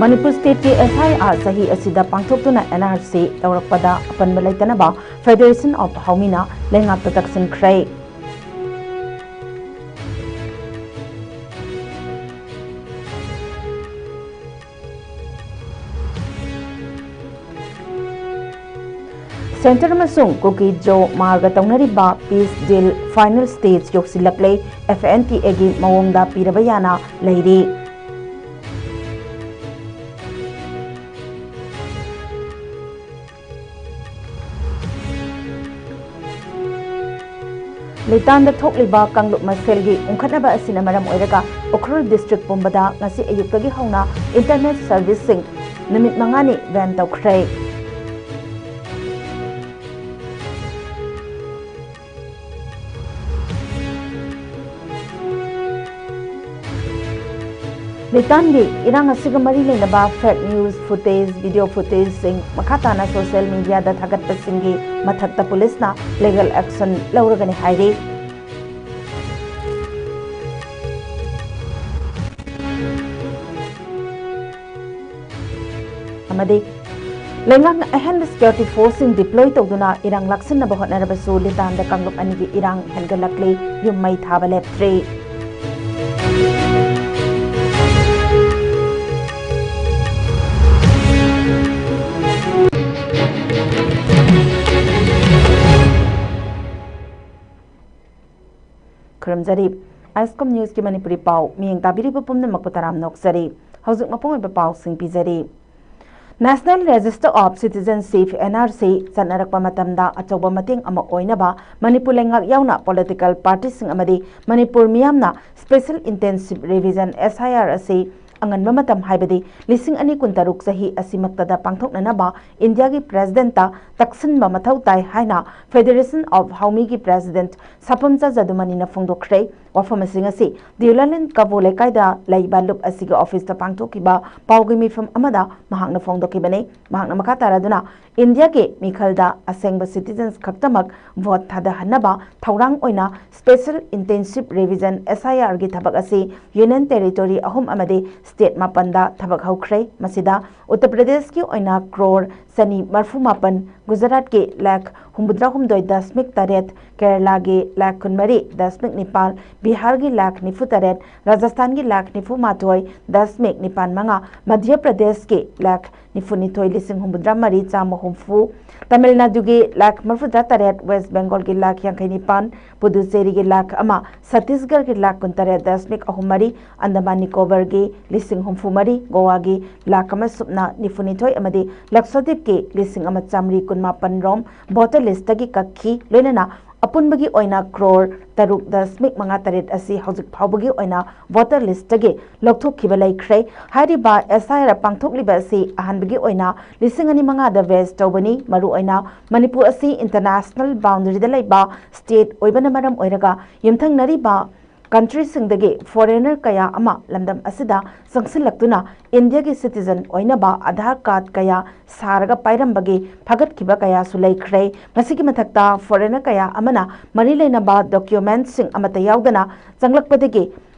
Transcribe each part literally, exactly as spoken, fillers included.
ꯃꯅꯤꯄꯨꯔ ꯁ꯭ꯇꯦꯠꯀꯤ ꯑꯦꯁ ꯑꯥꯏ ꯑꯥꯔ ꯆꯍꯤ ꯑꯁꯤꯗ ꯄꯥꯡꯊꯣꯛꯇꯨꯅ ꯑꯦꯟ ꯑꯥꯔ ꯁꯤ ꯇꯧꯔꯛꯄꯗ ꯑꯄꯟꯕ ꯂꯩꯇꯅꯕ ꯐꯦꯗꯔꯦꯁꯟ ꯑꯣꯐ ꯍꯥꯎꯃꯤꯅ ꯂꯩꯉꯥꯛꯇ ꯇꯛꯁꯤꯟꯈ꯭ꯔꯦ꯫ ꯁꯦꯟꯇꯔ ꯑꯃꯁꯨꯡ ꯀꯨꯀꯤ ꯖꯣ ꯃꯥꯔꯒ ꯇꯧꯅꯔꯤꯕ ꯄꯤꯁ ꯗꯤꯜ ꯐꯥꯏꯅꯦꯜ ꯁ꯭ꯇꯦꯖ ꯌꯧꯁꯤꯜꯂꯛꯂꯦ, ꯑꯦꯐ ꯑꯦꯟ ꯇꯤ ꯑꯦꯒꯤ ꯃꯑꯣꯡꯗ ꯄꯤꯔꯕ ꯌꯥꯅ ꯂꯩꯔꯤ꯫ ꯂꯤꯇꯥꯟꯗ ꯊꯣꯛꯂꯤꯕ ꯀꯥꯡꯂꯨꯞ ꯃꯁꯦꯜꯒꯤ ꯎꯪꯈꯠꯅꯕ ꯑꯁꯤꯅ ꯃꯔꯝ ꯑꯣꯏꯔꯒ ꯎꯈ꯭ꯔꯨꯜ ꯗꯤꯁꯇ꯭ꯔꯤꯛ ꯄꯨꯝꯕꯗ ꯉꯁꯤ ꯑꯌꯨꯛꯇꯒꯤ ꯍꯧꯅ ꯏꯟꯇꯔꯅꯦꯠ ꯁꯔꯚꯤꯁꯁꯤꯡ ꯅꯨꯃꯤꯠ ꯃꯉꯥꯅꯤ ꯕꯦꯟ ꯇꯧꯈ꯭ꯔꯦ꯫ ꯂꯤꯇꯥꯟꯒꯤ ꯏꯔꯥꯡ ꯑꯁꯤꯒ ꯃꯔꯤ ꯂꯩꯅꯕ ꯐꯦꯛ ꯅ꯭ꯌꯨꯁ ꯐꯨꯇꯦꯖ, ꯚꯤꯗꯤꯑꯣ ꯐꯨꯇꯦꯖꯁꯤꯡ ꯃꯈꯥ ꯇꯥꯅ ꯁꯣꯁꯤꯌꯦꯜ ꯃꯤꯗꯤꯌꯥꯗ ꯊꯥꯒꯠꯄꯁꯤꯡꯒꯤ ꯃꯊꯛꯇ ꯄꯨꯂꯤꯁꯅ ꯂꯤꯒꯦꯜ ꯑꯦꯛꯁꯟ ꯂꯧꯔꯒꯅꯤ ꯍꯥꯏꯔꯤ꯫ ꯑꯃꯗꯤ ꯂꯩꯉꯥꯛꯅ ꯑꯍꯦꯟꯕ ꯁꯦꯀ꯭ꯌꯨꯔꯤꯇꯤ ꯐꯣꯔꯁꯁꯤꯡ ꯗꯤꯄ꯭ꯂꯣꯏ ꯇꯧꯗꯨꯅ ꯏꯔꯥꯡ ꯂꯥꯛꯁꯤꯟꯅꯕ ꯍꯣꯠꯅꯔꯕꯁꯨ ꯂꯤꯇꯥꯟꯗ ꯀꯥꯡꯂꯨꯞ ꯑꯅꯤꯒꯤ ꯏꯔꯥꯡ ꯍꯦꯟꯒꯠꯂꯛꯂꯤ, ꯌꯨꯝ ꯃꯩ ꯊꯥꯕ ꯂꯦꯞꯇ꯭ꯔꯤ꯫ ꯈꯨꯔꯨꯝꯖꯔꯤ꯫ ꯑꯥꯏꯁꯀꯣꯝ ꯅ꯭ꯌꯨꯁꯀꯤ ꯃꯅꯤꯄꯨꯔꯤ ꯄꯥꯎ ꯃꯤꯠꯌꯦꯡ ꯇꯥꯕꯤꯔꯤꯕ ꯄꯨꯝꯅꯃꯛꯄꯨ ꯇꯔꯥꯝꯅ ꯑꯣꯛꯆꯔꯤ꯫ ꯍꯧꯖꯤꯛ ꯃꯄꯨꯡ ꯑꯣꯏꯕ ꯄꯥꯎꯁꯤꯡ ꯄꯤꯖꯔꯤ꯫ National Register of Citizenship, N R C, ꯆꯠꯅꯔꯛꯄ ꯃꯇꯝꯗ ꯑꯆꯧꯕ ꯃꯇꯦꯡ ꯑꯃ ꯑꯣꯏꯅꯕ ꯃꯅꯤꯄꯨꯔ ꯂꯩꯉꯥꯛ ꯌꯥꯎꯅ ꯄꯣꯂꯤꯇꯤꯀꯦꯜ ꯄꯥꯔꯇꯤꯁꯤꯡ ꯑꯃꯗꯤ ꯃꯅꯤꯄꯨꯔ ꯃꯤꯌꯥꯝꯅ Special Intensive Revision, S I R, ꯑꯁꯤ ꯑꯉꯟꯕ ꯃꯇꯝ, ꯍꯥꯏꯕꯗꯤ ꯂꯤꯁꯤꯡ ꯑꯅꯤ ꯀꯨꯟꯇꯔꯨꯛ ꯆꯍꯤ ꯑꯁꯤꯃꯛꯇꯗ ꯄꯥꯡꯊꯣꯛꯅꯅꯕ ꯏꯟꯗꯤꯌꯥꯒꯤ ꯄ꯭ꯔꯦꯁꯤꯗꯦꯟꯠꯇ ꯇꯛꯁꯤꯟꯕ ꯃꯊꯧ ꯇꯥꯏ ꯍꯥꯏꯅ ꯐꯦꯗꯔꯦꯁꯟ ꯑꯣꯐ ꯍꯥꯎꯃꯤꯒꯤ ꯄ꯭ꯔꯦꯁꯤꯗꯦꯟꯠ ꯁꯥꯄꯝꯆꯥ ꯖꯗꯨꯃꯅꯤꯅ ꯐꯣꯡꯗꯣꯛꯈ꯭ꯔꯦ꯫ ꯋꯥꯐꯝꯁꯤꯡ ꯑꯁꯤ ꯗꯤꯎꯂꯥꯂꯤꯟ ꯀꯕꯣ ꯂꯩꯀꯥꯏꯗ ꯂꯩꯕ ꯂꯨꯞ ꯑꯁꯤꯒꯤ ꯑꯣꯐꯤꯁꯇ ꯄꯥꯡꯊꯣꯛꯈꯤꯕ ꯄꯥꯎꯒꯤ ꯃꯤꯐꯝ ꯑꯃꯗ ꯃꯍꯥꯛꯅ ꯐꯣꯡꯗꯣꯛꯈꯤꯕꯅꯤ꯫ ꯃꯍꯥꯛꯅ ꯃꯈꯥ ꯇꯥꯔꯗꯨꯅ, ꯏꯟꯗꯤꯌꯥꯒꯤ ꯃꯤꯈꯜꯗ ꯑꯁꯦꯡꯕ citizens ꯈꯛꯇꯃꯛ ꯚꯣꯠ ꯊꯥꯗꯍꯟꯅꯕ ꯊꯧꯔꯥꯡ ꯑꯣꯏꯅ Special Intensive Revision, S I R ꯒꯤ ꯊꯕꯛ ꯑꯁꯤ Union Territory ꯑꯍꯨꯝ ꯑꯃꯗꯤ state ꯃꯥꯄꯟꯗ ꯊꯕꯛ ꯍꯧꯈ꯭ꯔꯦ꯫ ꯃꯁꯤꯗ ꯎꯠꯇꯔ ꯄ꯭ꯔꯗꯦꯁꯀꯤ ꯑꯣꯏꯅ ꯀ꯭ꯔꯣꯔ ꯆꯅꯤ ꯃꯔꯐꯨ ꯃꯥꯄꯟ, ꯒꯨꯖꯔꯥꯠꯀꯤ ꯂꯥꯈ ꯍꯨꯝꯐꯨꯇꯔꯥ ꯍꯨꯝꯗꯣꯏ ꯗꯁꯃꯤꯛ ꯇꯔꯦꯠ, ꯀꯦꯔꯂꯥꯒꯤ ꯂꯥꯈ ꯀꯨꯟꯃꯔꯤ ꯗꯁꯃꯤꯛ ꯅꯤꯄꯥꯜ, ꯕꯤꯍꯥꯔꯒꯤ ꯂꯥꯈ ꯅꯤꯐꯨ ꯇꯔꯦꯠ, ꯔꯥꯖꯁꯊꯥꯟꯒꯤ ꯂꯥꯈ ꯅꯤꯐꯨ ꯃꯥꯊꯣꯏ ꯗꯁꯃꯤꯛ ꯅꯤꯄꯥꯜ ꯃꯉꯥ, ꯃꯙ꯭ꯌ ꯄ꯭ꯔꯗꯦꯁꯀꯤ ꯂꯥꯈ ꯅꯤꯐꯨ ꯅꯤꯊꯣꯏ ꯂꯤꯁꯤꯡ ꯍꯨꯝꯐꯨꯇꯔꯥ ꯃꯔꯤ ꯆꯥꯝꯃ ꯍꯨꯝꯐꯨ, ꯇꯥꯃꯤꯜ ꯅꯥꯗꯨꯒꯤ ꯂꯥꯈ ꯃꯔꯐꯨꯇꯔꯥ ꯇꯔꯦꯠ, ꯋꯦꯁ ꯕꯦꯡꯒꯣꯜꯒꯤ ꯂꯥꯈ ꯌꯥꯡꯈꯩ ꯅꯤꯄꯥꯟ, ꯄꯨꯗꯨꯆꯦꯔꯤꯒꯤ ꯂꯥꯈ ꯑꯃ, ꯁꯠꯇꯤꯁꯒꯔꯒꯤ ꯂꯥꯈ ꯀꯨꯟꯇꯔꯦꯠ ꯗꯁꯃꯤꯛ ꯑꯍꯨꯝ ꯃꯔꯤ, ꯑꯟꯗꯃꯥꯟ ꯅꯤꯀꯣꯕꯔꯒꯤ ꯂꯤꯁꯤꯡ ꯍꯨꯝꯐꯨ ꯃꯔꯤ, ꯒꯣꯋꯥꯒꯤ ꯂꯥꯈ ꯑꯃ ꯁꯨꯞꯅ ꯅꯤꯐꯨ ꯅꯤꯊꯣꯏ ꯑꯃꯗꯤ ꯂꯛꯁꯗꯤꯞꯀꯤ ꯂꯤꯁꯤꯡ ꯑꯃ ꯆꯥꯃꯔꯤ ꯀꯨꯟꯃꯥꯄꯟ ꯔꯣꯝ ꯚꯣꯇꯔ ꯂꯤꯁꯇꯒꯤ ꯀꯛꯈꯤ꯫ ꯂꯣꯏꯅꯅ ꯑꯄꯨꯟꯕꯒꯤ ꯑꯣꯏꯅ ꯀ꯭ꯔꯣꯔ ꯇꯔꯨꯛ ꯗꯁꯃꯤꯛ ꯃꯉꯥ ꯇꯔꯦꯠ ꯑꯁꯤ ꯍꯧꯖꯤꯛ ꯐꯥꯎꯕꯒꯤ ꯑꯣꯏꯅ ꯚꯣꯇꯔ ꯂꯤꯁꯇꯒꯤ ꯂꯧꯊꯣꯛꯈꯤꯕ ꯂꯩꯈ꯭ꯔꯦ꯫ ꯍꯥꯏꯔꯤꯕ S I R ꯄꯥꯡꯊꯣꯛꯂꯤꯕ ꯑꯁꯤ ꯑꯍꯥꯟꯕꯒꯤ ꯑꯣꯏꯅ ꯂꯤꯁꯤꯡ ꯑꯅꯤ ꯃꯉꯥꯗ ꯕꯦꯁ ꯇꯧꯕꯅꯤ꯫ ꯃꯔꯨꯑꯣꯏꯅ ꯃꯅꯤꯄꯨꯔ ꯑꯁꯤ international boundary ꯗ ꯂꯩꯕ state ꯑꯣꯏꯕꯅ ꯃꯔꯝ ꯑꯣꯏꯔꯒ ꯌꯨꯝꯊꯪꯅꯔꯤꯕ country ꯁꯤꯡꯗꯒꯤ foreigner ꯀꯌꯥ ꯑꯃ ꯂꯝꯗꯝ ꯑꯁꯤꯗ ꯆꯪꯁꯤꯜꯂꯛꯇꯨꯅ ꯏꯟꯗꯤꯌꯥꯒꯤ citizen ꯑꯣꯏꯅꯕ ꯑꯙꯥꯔ ꯀꯥꯔꯗ ꯀꯌꯥ ꯁꯥꯔꯒ ꯄꯥꯏꯔꯝꯕꯒꯤ ꯐꯥꯒꯠꯈꯤꯕ ꯀꯌꯥꯁꯨ ꯂꯩꯈ꯭ꯔꯦ꯫ ꯃꯁꯤꯒꯤ ꯃꯊꯛꯇ foreigner ꯀꯌꯥ ꯑꯃꯅ ꯃꯔꯤ ꯂꯩꯅꯕ document ꯁꯤꯡ ꯑꯃꯠꯇ ꯌꯥꯎꯗꯅ ꯆꯪꯂꯛꯄꯗꯒꯤ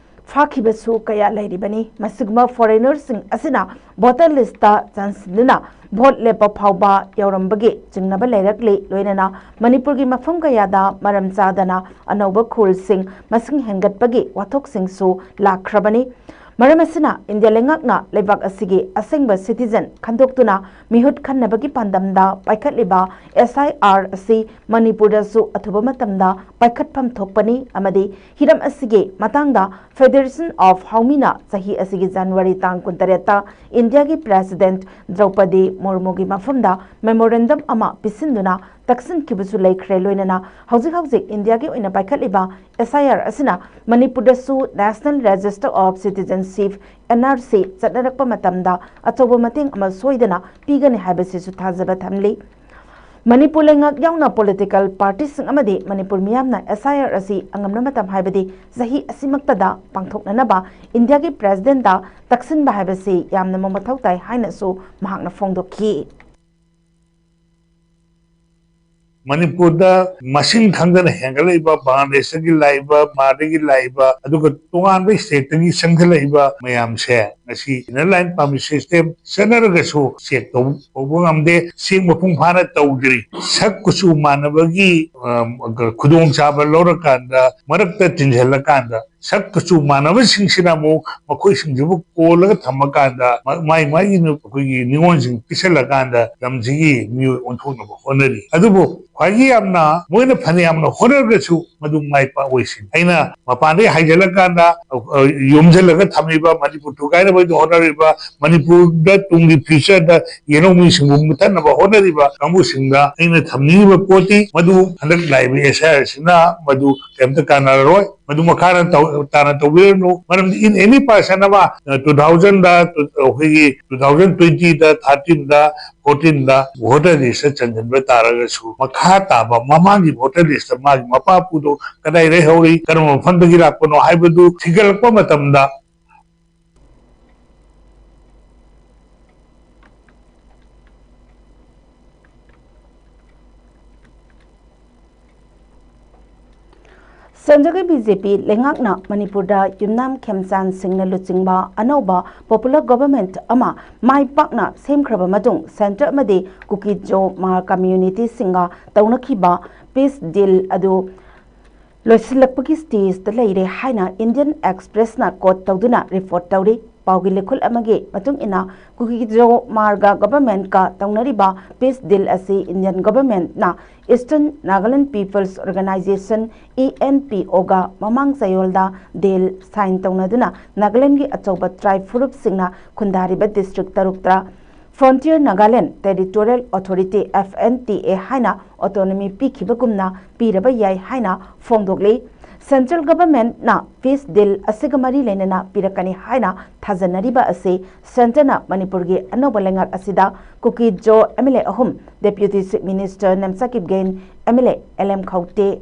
ꯐꯥꯈꯤꯕꯁꯨ ꯀꯌꯥ ꯂꯩꯔꯤꯕꯅꯤ꯫ ꯃꯁꯤꯒꯨꯝꯕ foreigner ꯁꯤꯡ ꯑꯁꯤꯅ ꯚꯣꯇꯔ ꯂꯤꯁꯇ ꯆꯟꯁꯤꯟꯗꯨꯅ ꯚꯣꯠ ꯂꯦꯞꯄ ꯐꯥꯎꯕ ꯌꯧꯔꯝꯕꯒꯤ ꯆꯤꯡꯅꯕ ꯂꯩꯔꯛꯂꯤ꯫ ꯂꯣꯏꯅꯅ ꯃꯅꯤꯄꯨꯔꯒꯤ ꯃꯐꯝ ꯀꯌꯥꯗ ꯃꯔꯝ ꯆꯥꯗꯅ ꯑꯅꯧꯕ ꯈꯨꯜꯁꯤꯡ ꯃꯁꯤꯡ ꯍꯦꯟꯒꯠꯄꯒꯤ ꯋꯥꯊꯣꯛꯁꯤꯡꯁꯨ ꯂꯥꯛꯈ꯭ꯔꯕꯅꯤ꯫ ꯃꯔꯝ ꯑꯁꯤꯅ ꯏꯟꯗꯤꯌꯥ ꯂꯩꯉꯥꯛꯅ ꯂꯩꯕꯥꯛ ꯑꯁꯤꯒꯤ ꯑꯁꯦꯡꯕ citizen ꯈꯟꯗꯣꯛꯇꯨꯅ ꯃꯤꯍꯨꯠ ꯈꯟꯅꯕꯒꯤ ꯄꯥꯟꯗꯝꯗ ꯄꯥꯏꯈꯠꯂꯤꯕ S I R ꯑꯁꯤ ꯃꯅꯤꯄꯨꯔꯗꯁꯨ ꯑꯊꯨꯕ ꯃꯇꯝꯗ ꯄꯥꯏꯈꯠꯐꯝ ꯊꯣꯛꯄꯅꯤ ꯑꯃꯗꯤ ꯍꯤꯔꯝ ꯑꯁꯤꯒꯤ ꯃꯇꯥꯡꯗ Federation of Haomina ꯆꯍꯤ ꯑꯁꯤꯒꯤ ꯖꯅꯋꯥꯔꯤ ꯇꯥꯡ ꯀꯨꯟꯇꯔꯦꯠꯇ ꯏꯟꯗꯤꯌꯥꯒꯤ President ꯗ꯭ꯔꯧꯄꯗꯤ ꯃꯨꯔꯃꯨꯒꯤ ꯃꯐꯝꯗ memorandum ꯑꯃ ꯄꯤꯁꯤꯟꯗꯨꯅ ꯇꯛꯁꯤꯟꯈꯤꯕꯁꯨ ꯂꯩꯈ꯭ꯔꯦ꯫ ꯂꯣꯏꯅꯅ ꯍꯧꯖꯤꯛ ꯍꯧꯖꯤꯛ ꯏꯟꯗꯤꯌꯥꯒꯤ ꯑꯣꯏꯅ ꯄꯥꯏꯈꯠꯂꯤꯕ S I R ꯑꯁꯤꯅ ꯃꯅꯤꯄꯨꯔꯗꯁꯨ National Register of Citizenship, N R C, ꯆꯠꯅꯔꯛꯄ ꯃꯇꯝꯗ ꯑꯆꯧꯕ ꯃꯇꯦꯡ ꯑꯃ ꯁꯣꯏꯗꯅ ꯄꯤꯒꯅꯤ ꯍꯥꯏꯕꯁꯤꯁꯨ ꯊꯥꯖꯕ ꯊꯝꯂꯤ꯫ ꯃꯅꯤꯄꯨꯔ ꯂꯩꯉꯥꯛ ꯌꯥꯎꯅ ꯄꯣꯂꯤꯇꯤꯀꯦꯜ ꯄꯥꯔꯇꯤꯁꯤꯡ ꯑꯃꯗꯤ ꯃꯅꯤꯄꯨꯔ ꯃꯤꯌꯥꯝꯅ ꯑꯦꯁ ꯑꯥꯏ ꯑꯥꯔ ꯑꯁꯤ ꯑꯉꯝꯕ ꯃꯇꯝ, ꯍꯥꯏꯕꯗꯤ ꯆꯍꯤ ꯑꯁꯤꯃꯛꯇꯗ ꯄꯥꯡꯊꯣꯛꯅꯅꯕ ꯏꯟꯗꯤꯌꯥꯒꯤ ꯄ꯭ꯔꯦꯁꯤꯗꯦꯟꯠꯇ ꯇꯛꯁꯤꯟꯕ ꯍꯥꯏꯕꯁꯤ ꯌꯥꯝꯅ ꯃꯊꯧ ꯇꯥꯏ ꯍꯥꯏꯅꯁꯨ ꯃꯍꯥꯛꯅ ꯐꯣꯡꯗꯣꯛꯈꯤ꯫ ꯃꯅꯤꯄꯨꯔꯗ ꯃꯁꯤꯡ ꯈꯪꯗꯅ ꯍꯦꯟꯒꯠꯂꯛꯏꯕ, ꯕꯪꯒ꯭ꯂꯥꯗꯦꯁꯇꯒꯤ ꯂꯥꯛꯏꯕ, ꯃꯥꯗꯒꯤ ꯂꯥꯛꯏꯕ, ꯑꯗꯨꯒ ꯇꯣꯉꯥꯟꯕ ꯁ꯭ꯇꯦꯠꯇꯒꯤ ꯆꯪꯁꯤꯜꯂꯛꯏꯕ ꯃꯌꯥꯝꯁꯦ ꯉꯁꯤ ꯏꯟꯅꯔ ꯂꯥꯏꯟ ꯄꯥꯔꯃꯤꯠ ꯁꯤꯁꯇꯦꯝ ꯆꯠꯅꯔꯒꯁꯨ ꯆꯦꯛ ꯇꯧꯕ ꯉꯝꯗꯦ, ꯆꯦꯛ ꯃꯄꯨꯡ ꯐꯥꯅ ꯇꯧꯗ꯭ꯔꯤ꯫ ꯁꯛ ꯀꯨꯆꯨ ꯃꯥꯟꯅꯕꯒꯤ, ꯑ, ꯈꯨꯗꯣꯡꯆꯥꯕ ꯂꯧꯔꯀꯥꯟꯗ, ꯃꯔꯛꯇ ꯇꯤꯟꯁꯤꯜꯂꯀꯥꯟꯗ, ꯁꯛ ꯀꯨꯆꯨ ꯃꯥꯟꯅꯕꯁꯤꯡꯁꯤꯅ ꯑꯃꯨꯛ ꯃꯈꯣꯏꯁꯤꯡꯁꯤꯕꯨ ꯀꯣꯜꯂꯒ ꯊꯝꯃꯀꯥꯟꯗ, ꯃꯥꯏ ꯃꯥꯏꯒꯤ ꯑꯩꯈꯣꯏꯒꯤ ꯅꯤꯉꯣꯜꯁꯤꯡ ꯄꯤꯁꯜꯂꯀꯥꯟꯗ ꯂꯝꯁꯤꯒꯤ ꯃꯤꯑꯣꯏ ꯑꯣꯟꯊꯣꯛꯅꯕ ꯍꯣꯠꯅꯔꯤ꯫ ꯑꯗꯨꯕꯨ ꯈ꯭ꯋꯥꯏꯗꯒꯤ ꯌꯥꯝꯅ ꯃꯣꯏꯅ ꯐꯅ ꯌꯥꯝꯅ ꯍꯣꯠꯅꯔꯒꯁꯨ ꯃꯗꯨ ꯃꯥꯏ ꯄꯥꯛꯑꯣꯏꯁꯤꯅꯤ꯫ ꯑꯩꯅ ꯃꯄꯥꯟꯗꯒꯤ ꯍꯥꯏꯖꯤꯜꯂꯀꯥꯟꯗ, ꯑ, ꯌꯣꯝꯁꯤꯜꯂꯒ ꯊꯝꯃꯤꯕ, ꯃꯅꯤꯄꯨꯔ ꯊꯨꯒꯥꯏꯅꯕꯒꯤꯗꯃꯛ ꯍꯣꯠꯅꯔꯤꯕ, ꯃꯅꯤꯄꯨꯔꯗ ꯇꯨꯡꯒꯤ ꯐ꯭ꯌꯨꯆꯔꯗ ꯌꯦꯜꯍꯧꯃꯤꯁꯤꯡꯕꯨ ꯃꯨꯠꯊꯠꯅꯕ ꯍꯣꯠꯅꯔꯤꯕ ꯀꯥꯡꯕꯨꯁꯤꯡꯗ ꯑꯩꯅ ꯊꯝꯅꯤꯡꯉꯤꯕ ꯄꯣꯠꯇꯤ ꯃꯗꯨ ꯍꯟꯗꯛ ꯂꯥꯛꯏꯕ ꯑꯦꯁ ꯑꯥꯏ ꯑꯥꯔ ꯑꯁꯤꯅ ꯃꯗꯨ ꯀꯩꯝꯇ ꯀꯥꯟꯅꯔꯔꯣꯏ꯫ ꯃꯗꯨ ꯃꯈꯥ ꯇꯥꯅ ꯇꯧ-, ꯇꯥꯅ ꯇꯧꯕꯤꯔꯅꯨ꯫ ꯃꯔꯝꯗꯤ in any person ꯑꯃ, ꯑ, two thousand ꯗ, ꯇꯨ-, ꯑꯩꯈꯣꯏꯒꯤ two thousand twenty ꯗ, thirteen ꯗ, fourteen ꯗ voter list ꯇ ꯆꯟꯁꯤꯟꯕ ꯇꯥꯔꯒꯁꯨ, ꯃꯈꯥ ꯇꯥꯕ ꯃꯃꯥꯡꯒꯤ voter list ꯇ ꯃꯥꯒꯤ ꯃꯄꯥ ꯄꯨꯗꯣ ꯀꯗꯥꯏ ꯂꯩꯍꯧꯔꯤ, ꯀꯔꯝꯕ ꯃꯐꯝꯗꯒꯤ ꯂꯥꯛꯄꯅꯣ ꯍꯥꯏꯕꯗꯨ ꯊꯤꯒꯠꯂꯛꯄ ꯃꯇꯝꯗ, ꯁꯦꯟꯇꯔꯒꯤ ꯕꯤ ꯖꯦ ꯄꯤ ꯂꯩꯉꯥꯛꯅ ꯃꯅꯤꯄꯨꯔꯗ ꯌꯨꯝꯅꯥꯝ ꯈꯦꯝꯆꯥꯟ ꯁꯤꯡꯅ ꯂꯨꯆꯤꯡꯕ ꯑꯅꯧꯕ popular government ꯑꯃ ꯃꯥꯏ ꯄꯥꯛꯅ ꯁꯦꯝꯈ꯭ꯔꯕ ꯃꯇꯨꯡ, ꯁꯦꯟꯇꯔ ꯑꯃꯗꯤ ꯀꯨꯀꯤ-ꯖꯣ ꯃꯥꯔ ꯀꯝꯃ꯭ꯌꯨꯅꯤꯇꯤꯁꯤꯡꯒ ꯇꯧꯅꯈꯤꯕ peace deal ꯑꯗꯨ ꯂꯣꯏꯁꯤꯜꯂꯛꯄꯒꯤ stage ꯇ ꯂꯩꯔꯦ ꯍꯥꯏꯅ Indian Express ꯅ quote ꯇꯧꯗꯨꯅ report ꯇꯧꯔꯤ꯫ ꯄꯥꯎꯒꯤ ꯂꯤꯈꯨꯜ ꯑꯃꯒꯤ ꯃꯇꯨꯡ ꯏꯟꯅ, ꯀꯨꯀꯤ-ꯖꯣ ꯃꯥꯔꯒ government ꯀ ꯇꯧꯅꯔꯤꯕ peace deal ꯑꯁꯤ Indian government ꯅ Eastern Nagaland People's Organisation, E N P O ꯒ ꯃꯃꯥꯡ ꯆꯌꯣꯜꯗ deal sign ꯇꯧꯅꯗꯨꯅ ꯅꯥꯒꯥꯂꯦꯟꯒꯤ ꯑꯆꯧꯕ tribe ꯐꯨꯔꯨꯞꯁꯤꯡꯅ ꯈꯨꯟꯗꯥꯔꯤꯕ district ꯇꯔꯨꯛꯇ Frontier Nagaland Territorial Authority, F N T A, ꯍꯥꯏꯅ autonomy ꯄꯤꯈꯤꯕꯒꯨꯝꯅ ꯄꯤꯔꯕ ꯌꯥꯏ ꯍꯥꯏꯅ ꯐꯣꯡꯗꯣꯛꯂꯤ꯫ Central Governmentꯅ peace deal ꯑꯁꯤꯒ ꯃꯔꯤ ꯂꯩꯅꯅ ꯄꯤꯔꯛꯀꯅꯤ ꯍꯥꯏꯅ ꯊꯥꯖꯅꯔꯤꯕ ꯑꯁꯤ Centreꯅ ꯃꯅꯤꯄꯨꯔꯒꯤ ꯑꯅꯧꯕ ꯂꯩꯉꯥꯛ ꯑꯁꯤꯗ ꯀꯨꯀꯤ ꯖꯣ MLA ꯑꯍꯨꯝ, Deputy Chief Minister Nemcha Kipgen, MLA LM ꯈꯧꯇꯦ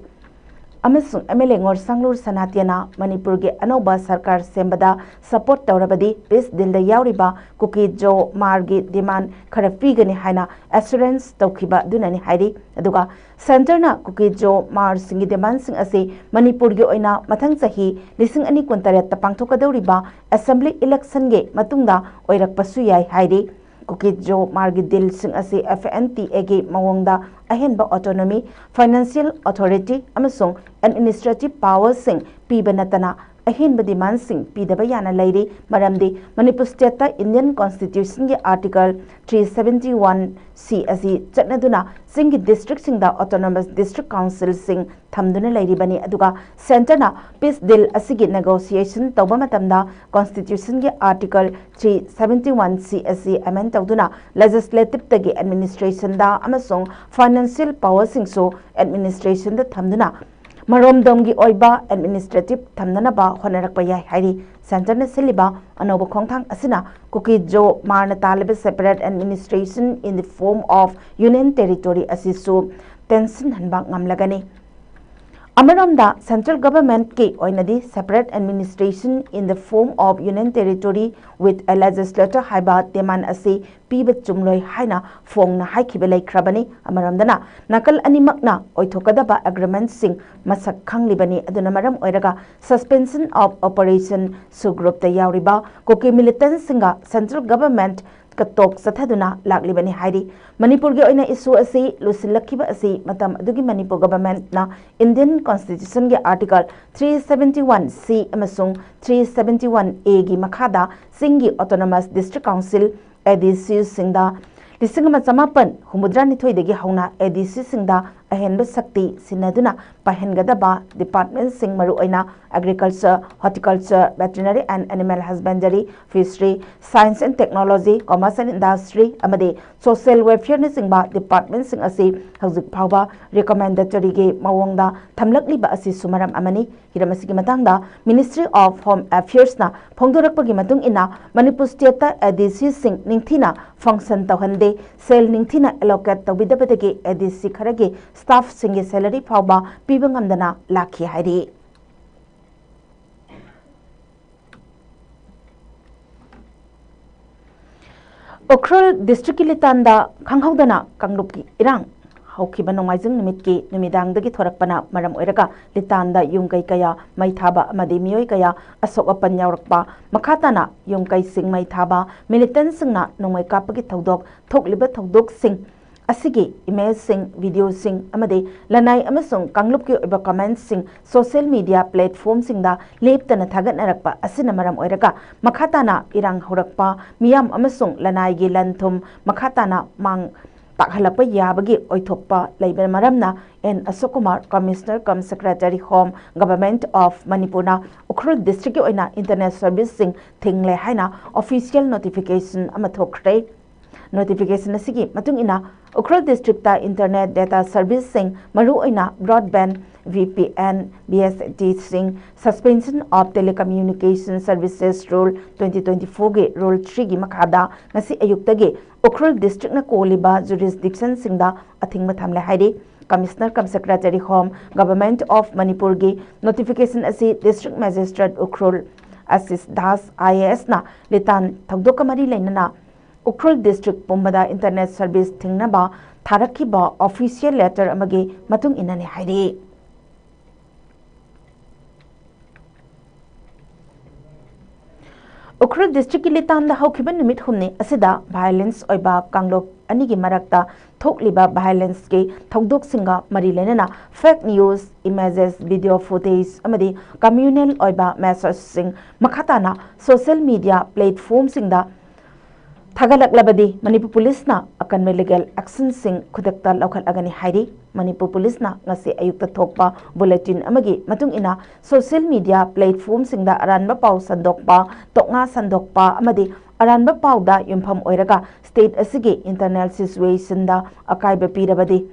ꯑꯃꯁꯨꯡ MLA ꯉꯣꯔꯁꯥꯡꯂꯨꯔ ꯁꯅꯥꯇꯦꯟꯅ ꯃꯅꯤꯄꯨꯔꯒꯤ ꯑꯅꯧꯕ ꯁꯔꯀꯥꯔ ꯁꯦꯝꯕꯗ support ꯇꯧꯔꯕꯗꯤ peace dealꯗ ꯌꯥꯎꯔꯤꯕ ꯀꯨꯀꯤ ꯖꯣ ꯃꯥꯔꯒꯤ demand ꯈꯔ ꯄꯤꯒꯅꯤ ꯍꯥꯏꯅ assurance ꯇꯧꯈꯤꯕ ꯑꯗꯨꯅꯅꯤ ꯍꯥꯏꯔꯤ꯫ ꯑꯗꯨꯒ Centreꯅ ꯀꯨꯀꯤ ꯖꯣ ꯃꯥꯔꯁꯤꯡꯒꯤ demandꯁꯤꯡ ꯑꯁꯤ ꯃꯅꯤꯄꯨꯔꯒꯤ ꯑꯣꯏꯅ ꯃꯊꯪ ꯆꯍꯤ ꯂꯤꯁꯤꯡ ꯑꯅꯤ ꯀꯨꯟꯇꯔꯦꯠꯇ ꯄꯥꯡꯊꯣꯛꯀꯗꯧꯔꯤꯕ assembly electionꯒꯤ ꯃꯇꯨꯡꯗ ꯑꯣꯏꯔꯛꯄꯁꯨ ꯌꯥꯏ ꯍꯥꯏꯔꯤ꯫ ꯀꯨꯀꯤ ꯖꯣ ꯃꯥꯔꯒꯤ dealꯁꯤꯡ ꯑꯁꯤ FNTAꯒꯤ ꯃꯑꯣꯡꯗ ꯑꯍꯦꯟꯕ autonomy, financial authority ꯑꯃꯁꯨꯡ administrative powerꯁꯤꯡ ꯄꯤꯕ ꯅꯠꯇꯅ ꯑꯍꯦꯟꯕ demandꯁꯤꯡ ꯄꯤꯗꯕ ꯌꯥꯅ ꯂꯩꯔꯤ꯫ ꯃꯔꯝꯗꯤ Manipur stateꯇ Indian Constitutionꯒꯤ Article three seventy one C ꯑꯁꯤ ꯆꯠꯅꯗꯨꯅ ꯆꯤꯡꯒꯤ districtꯁꯤꯡꯗ autonomous district councilꯁꯤꯡ ꯊꯝꯗꯨꯅ ꯂꯩꯔꯤꯕꯅꯤ꯫ ꯑꯗꯨꯒ Centreꯅ peace deal ꯑꯁꯤꯒꯤ negotiation ꯇꯧꯕ ꯃꯇꯝꯗ Constitutionꯒꯤ Article three seventy one C ꯑꯁꯤ amend ꯇꯧꯗꯨꯅ legislativeꯇꯒꯤ administrationꯗ ꯑꯃꯁꯨꯡ financial powerꯁꯤꯡꯁꯨ administrationꯗ ꯊꯝꯗꯨꯅ ꯃꯔꯣꯝꯗꯣꯝꯒꯤ ꯑꯣꯏꯕ administrative ꯊꯝꯅꯅꯕ ꯍꯣꯠꯅꯔꯛꯄ ꯌꯥꯏ ꯍꯥꯏꯔꯤ꯫ Centreꯅ ꯁꯤꯜꯂꯤꯕ ꯑꯅꯧꯕ ꯈꯣꯡꯊꯥꯡ ꯑꯁꯤꯅ ꯀꯨꯀꯤ ꯖꯣ ꯃꯥꯔꯅ ꯇꯥꯜꯂꯤꯕ separate administration in the form of union territory ꯑꯁꯤꯁꯨ ꯇꯦꯟꯁꯤꯟꯍꯟꯕ ꯉꯝꯂꯒꯅꯤ꯫ ꯑꯃꯔꯣꯝꯗ Central Governmentꯀꯤ ꯑꯣꯏꯅꯗꯤ separate administration in the form of union territory with a legislature ꯍꯥꯏꯕ demand ꯑꯁꯤ ꯄꯤꯕ ꯆꯨꯝꯂꯣꯏ ꯍꯥꯏꯅ ꯐꯣꯡꯅ ꯍꯥꯏꯈꯤꯕ ꯂꯩꯈ꯭ꯔꯕꯅꯤ꯫ ꯑꯃꯔꯣꯝꯗꯅ ꯅꯥꯀꯜ ꯑꯅꯤꯃꯛꯅ ꯑꯣꯏꯊꯣꯛꯀꯗꯕ agreementꯁꯤꯡ ꯃꯁꯛ ꯈꯪꯂꯤꯕꯅꯤ꯫ ꯑꯗꯨꯅ ꯃꯔꯝ ꯑꯣꯏꯔꯒ suspension of operation ꯁꯨꯒ꯭ꯔꯨꯞꯇ ꯌꯥꯎꯔꯤꯕ ꯀꯨꯀꯤ militantꯁꯤꯡꯒ Central Government ꯀ talk ꯆꯠꯊꯗꯨꯅ ꯂꯥꯛꯂꯤꯕꯅꯤ ꯍꯥꯏꯔꯤ꯫ ꯃꯅꯤꯄꯨꯔꯒꯤ ꯑꯣꯏꯅ issue ꯑꯁꯤ ꯂꯨꯁꯤꯜꯂꯛꯈꯤꯕ ꯑꯁꯤ ꯃꯇꯝ ꯑꯗꯨꯒꯤ Manipur Governmentꯅ Indian Constitutionꯒꯤ Article three seventy one C ꯑꯃꯁꯨꯡ three seventy one Aꯒꯤ ꯃꯈꯥꯗ ꯆꯤꯡꯒꯤ Autonomous District Council, ADCꯁꯤꯡꯗ ꯂꯤꯁꯤꯡ ꯑꯃ ꯆꯃꯥꯄꯟ ꯍꯨꯝꯐꯨꯇꯔꯥ ꯅꯤꯊꯣꯏꯗꯒꯤ ꯍꯧꯅ ADCꯁꯤꯡꯗ ꯑꯍꯦꯟꯕ ꯁꯛꯇꯤ ꯁꯤꯟꯅꯗꯨꯅ ꯄꯥꯏꯍꯟꯒꯗꯕ departmentꯁꯤꯡ, ꯃꯔꯨꯑꯣꯏꯅ Agriculture, Horticulture, Veterinary and Animal Husbandry, Fishery, Science and Technology, Commerce and Industry ꯑꯃꯗꯤ Social Welfareꯅꯆꯤꯡꯕ departmentꯁꯤꯡ ꯑꯁꯤ ꯍꯧꯖꯤꯛ ꯐꯥꯎꯕ recommendatoryꯒꯤ ꯃꯑꯣꯡꯗ ꯊꯝꯂꯛꯂꯤꯕ ꯑꯁꯤꯁꯨ ꯃꯔꯝ ꯑꯃꯅꯤ꯫ ꯍꯤꯔꯝ ꯑꯁꯤꯒꯤ ꯃꯇꯥꯡꯗ Ministry of Home Affairsꯅ ꯐꯣꯡꯗꯣꯔꯛꯄꯒꯤ ꯃꯇꯨꯡ ꯏꯟꯅ, ꯃꯅꯤꯄꯨꯔ stateꯇ ADCꯁꯤꯡ ꯅꯤꯡꯊꯤꯅ function ꯇꯧꯍꯟꯗꯦ, ꯁꯦꯜ ꯅꯤꯡꯊꯤꯅ allocate ꯇꯧꯕꯤꯗꯕꯗꯒꯤ ADC ꯈꯔꯒꯤ staffꯁꯤꯡꯒꯤ salary ꯐꯥꯎꯕ ꯄꯤꯕ ꯉꯝꯗꯅ ꯂꯥꯛꯈꯤ ꯍꯥꯏꯔꯤ꯫ ꯎꯈ꯭ꯔꯨꯜ districtꯀꯤ ꯂꯤꯇꯥꯟꯗ ꯈꯪꯍꯧꯗꯅ ꯀꯥꯡꯂꯨꯞꯀꯤ ꯏꯔꯥꯡ ꯍꯧꯈꯤꯕ ꯅꯣꯡꯃꯥꯏꯖꯤꯡ ꯅꯨꯃꯤꯠꯀꯤ ꯅꯨꯃꯤꯗꯥꯡꯗꯒꯤ ꯊꯣꯔꯛꯄꯅ ꯃꯔꯝ ꯑꯣꯏꯔꯒ ꯂꯤꯇꯥꯟꯗ ꯌꯨꯝ ꯀꯩ ꯀꯌꯥ ꯃꯩ ꯊꯥꯕ ꯑꯃꯗꯤ ꯃꯤꯑꯣꯏ ꯀꯌꯥ ꯑꯁꯣꯛ ꯑꯄꯟ ꯌꯥꯎꯔꯛꯄ, ꯃꯈꯥ ꯇꯥꯅ ꯌꯨꯝ ꯀꯩꯁꯤꯡ ꯃꯩ ꯊꯥꯕ, militantꯁꯤꯡꯅ ꯅꯣꯡꯃꯩ ꯀꯥꯞꯄꯒꯤ ꯊꯧꯗꯣꯛ ꯊꯣꯛꯂꯤꯕ ꯊꯧꯗꯣꯛꯁꯤꯡ ꯑꯁꯤꯒꯤ imageꯁꯤꯡ, videoꯁꯤꯡ ꯑꯃꯗꯤ ꯂꯅꯥꯏ ꯑꯃꯁꯨꯡ ꯀꯥꯡꯂꯨꯞꯀꯤ ꯑꯣꯏꯕ commentꯁꯤꯡ social media platformꯁꯤꯡꯗ ꯂꯦꯞꯇꯅ ꯊꯥꯒꯠꯅꯔꯛꯄ ꯑꯁꯤꯅ ꯃꯔꯝ ꯑꯣꯏꯔꯒ ꯃꯈꯥ ꯇꯥꯅ ꯏꯔꯥꯡ ꯍꯧꯔꯛꯄ, ꯃꯤꯌꯥꯝ ꯑꯃꯁꯨꯡ ꯂꯅꯥꯏꯒꯤ ꯂꯟ ꯊꯨꯝ ꯃꯈꯥ ꯇꯥꯅ ꯃꯥꯡ ꯇꯥꯛꯍꯜꯂꯛꯄ ꯌꯥꯕꯒꯤ ꯑꯣꯏꯊꯣꯛꯄ ꯂꯩꯕ ꯃꯔꯝꯅ N Ashok Kumar, Commissioner cum Secretary Home, Government of Manipurꯅ ꯎꯈ꯭ꯔꯨꯜ districtꯀꯤ ꯑꯣꯏꯅ internet serviceꯁꯤꯡ ꯊꯤꯡꯂꯦ ꯍꯥꯏꯅ official notification ꯑꯃ ꯊꯣꯛꯈ꯭ꯔꯦ꯫ Notification ꯑꯁꯤꯒꯤ ꯃꯇꯨꯡ ꯏꯟꯅ, ꯎꯈ꯭ꯔꯨꯜ districtꯇ internet data serviceꯁꯤꯡ, ꯃꯔꯨꯑꯣꯏꯅ broadband, VPN, BSNLꯁꯤꯡ, Suspension of Telecommunication Services Rule twenty twenty-fourꯒꯤ Rule threeꯒꯤ ꯃꯈꯥꯗ ꯉꯁꯤ ꯑꯌꯨꯛꯇꯒꯤ ꯎꯈ꯭ꯔꯨꯜ districtꯅ ꯀꯣꯜꯂꯤꯕ jurisdictionꯁꯤꯡꯗ ꯑꯊꯤꯡꯕ ꯊꯝꯂꯦ ꯍꯥꯏꯔꯤ꯫ Commissioner cum Secretary Home, Government of Manipurꯒꯤ notification ꯑꯁꯤ District Magistrate ꯎꯈ꯭ꯔꯨꯜ ꯑꯁꯤꯁ ꯗꯥꯁ, IASꯅ ꯂꯤꯇꯥꯟ ꯊꯧꯗꯣꯛꯀ ꯃꯔꯤ ꯂꯩꯅꯅ ꯎꯈ꯭ꯔꯨꯜ district ꯄꯨꯝꯕꯗ internet service ꯊꯤꯡꯅꯕ ꯊꯥꯔꯛꯈꯤꯕ official letter ꯑꯃꯒꯤ ꯃꯇꯨꯡ ꯏꯟꯅꯅꯤ ꯍꯥꯏꯔꯤ꯫ ꯎꯈ꯭ꯔꯨꯜ districtꯀꯤ ꯂꯤꯇꯥꯟꯗ ꯍꯧꯈꯤꯕ ꯅꯨꯃꯤꯠ ꯍꯨꯝꯅꯤ ꯑꯁꯤꯗ violence ꯑꯣꯏꯕ ꯀꯥꯡꯂꯨꯞ ꯑꯅꯤꯒꯤ ꯃꯔꯛꯇ ꯊꯣꯛꯂꯤꯕ violenceꯀꯤ ꯊꯧꯗꯣꯛꯁꯤꯡꯒ ꯃꯔꯤ ꯂꯩꯅꯅ fake news, images, video footage ꯑꯃꯗꯤ communal ꯑꯣꯏꯕ messageꯁꯤꯡ ꯃꯈꯥ ꯇꯥꯅ social media platformꯁꯤꯡꯗ ꯊꯥꯒꯠꯂꯛꯂꯕꯗꯤ ꯃꯅꯤꯄꯨꯔ ꯄꯨꯂꯤꯁꯅ ꯑꯀꯟꯕ legal actionꯁꯤꯡ ꯈꯨꯗꯛꯇ ꯂꯧꯈꯠꯂꯒꯅꯤ ꯍꯥꯏꯔꯤ꯫ ꯃꯅꯤꯄꯨꯔ ꯄꯨꯂꯤꯁꯅ ꯉꯁꯤ ꯑꯌꯨꯛꯇ ꯊꯣꯛꯄ bulletin ꯑꯃꯒꯤ ꯃꯇꯨꯡ ꯏꯟꯅ, social media platformꯁꯤꯡꯗ ꯑꯔꯥꯟꯕ ꯄꯥꯎ ꯁꯟꯗꯣꯛꯄ, ꯇꯣꯛꯉꯥ ꯁꯟꯗꯣꯛꯄ ꯑꯃꯗꯤ ꯑꯔꯥꯟꯕ ꯄꯥꯎꯗ ꯌꯨꯝꯐꯝ ꯑꯣꯏꯔꯒ state ꯑꯁꯤꯒꯤ internal situationꯗ ꯑꯀꯥꯏꯕ ꯄꯤꯔꯕꯗꯤ,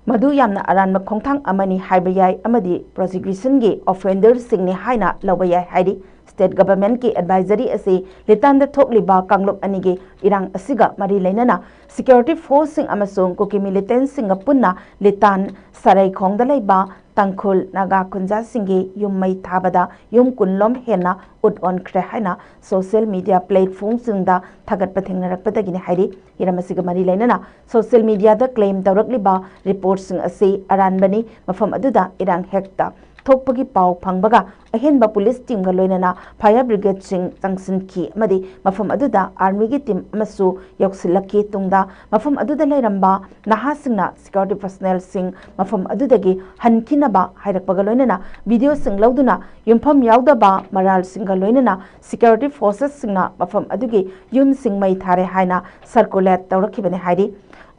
ꯃꯗꯨ ꯌꯥꯝꯅ ꯑꯔꯥꯟꯕ ꯈꯣꯡꯊꯥꯡ ꯑꯃꯅꯤ ꯍꯥꯏꯕ ꯌꯥꯏ ꯑꯃꯗꯤ prosecutionꯒꯤ offenderꯁꯤꯡꯅꯤ ꯍꯥꯏꯅ ꯂꯧꯕ ꯌꯥꯏ ꯍꯥꯏꯔꯤ꯫ State governmentꯀꯤ advisory ꯑꯁꯤ ꯂꯤꯇꯥꯟꯗ ꯊꯣꯛꯂꯤꯕ ꯀꯥꯡꯂꯨꯞ ꯑꯅꯤꯒꯤ ꯏꯔꯥꯡ ꯑꯁꯤꯒ ꯃꯔꯤ ꯂꯩꯅꯅ security forceꯁꯤꯡ ꯑꯃꯁꯨꯡ ꯀꯨꯀꯤ militantꯁꯤꯡꯒ ꯄꯨꯟꯅ ꯂꯤꯇꯥꯟ ꯁꯔꯩꯈꯣꯡꯗ ꯂꯩꯕ ꯇꯥꯡꯈꯨꯜ ꯅꯥꯒꯥ ꯈꯨꯟꯖꯥꯁꯤꯡꯒꯤ ꯌꯨꯝ ꯃꯩ ꯊꯥꯕꯗ ꯌꯨꯝ ꯀꯨꯟꯂꯣꯝ ꯍꯦꯟꯅ ꯎꯠ ꯑꯣꯟꯈ꯭ꯔꯦ ꯍꯥꯏꯅ social media platformꯁꯤꯡꯗ ꯊꯥꯒꯠꯄ ꯊꯦꯡꯅꯔꯛꯄꯗꯒꯤꯅꯤ ꯍꯥꯏꯔꯤ꯫ ꯍꯤꯔꯝ ꯑꯁꯤꯒ ꯃꯔꯤ ꯂꯩꯅꯅ social mediaꯗ claim ꯇꯧꯔꯛꯂꯤꯕ reportꯁꯤꯡ ꯑꯁꯤ ꯑꯔꯥꯟꯕꯅꯤ꯫ ꯃꯐꯝ ꯑꯗꯨꯗ ꯏꯔꯥꯡ ꯍꯦꯛꯇ ꯊꯣꯛꯄꯒꯤ ꯄꯥꯎ ꯐꯪꯕꯒ ꯑꯍꯦꯟꯕ police teamꯒ ꯂꯣꯏꯅꯅ fire brigadeꯁꯤꯡ ꯆꯪꯁꯤꯟꯈꯤ ꯑꯃꯗꯤ ꯃꯐꯝ ꯑꯗꯨꯗ armyꯒꯤ team ꯑꯃꯁꯨ ꯌꯧꯁꯤꯜꯂꯛꯈꯤ꯫ ꯇꯨꯡꯗ ꯃꯐꯝ ꯑꯗꯨꯗ ꯂꯩꯔꯝꯕ ꯅꯍꯥꯁꯤꯡꯅ security personnelꯁꯤꯡ ꯃꯐꯝ ꯑꯗꯨꯗꯒꯤ ꯍꯟꯈꯤꯅꯕ ꯍꯥꯏꯔꯛꯄꯒ ꯂꯣꯏꯅꯅ videoꯁꯤꯡ ꯂꯧꯗꯨꯅ ꯌꯨꯝꯐꯝ ꯌꯥꯎꯗꯕ ꯃꯔꯥꯜꯁꯤꯡꯒ ꯂꯣꯏꯅꯅ security forcesꯁꯤꯡꯅ ꯃꯐꯝ ꯑꯗꯨꯒꯤ ꯌꯨꯝꯁꯤꯡ ꯃꯩ ꯊꯥꯔꯦ ꯍꯥꯏꯅ circulate ꯇꯧꯔꯛꯈꯤꯕꯅꯤ ꯍꯥꯏꯔꯤ꯫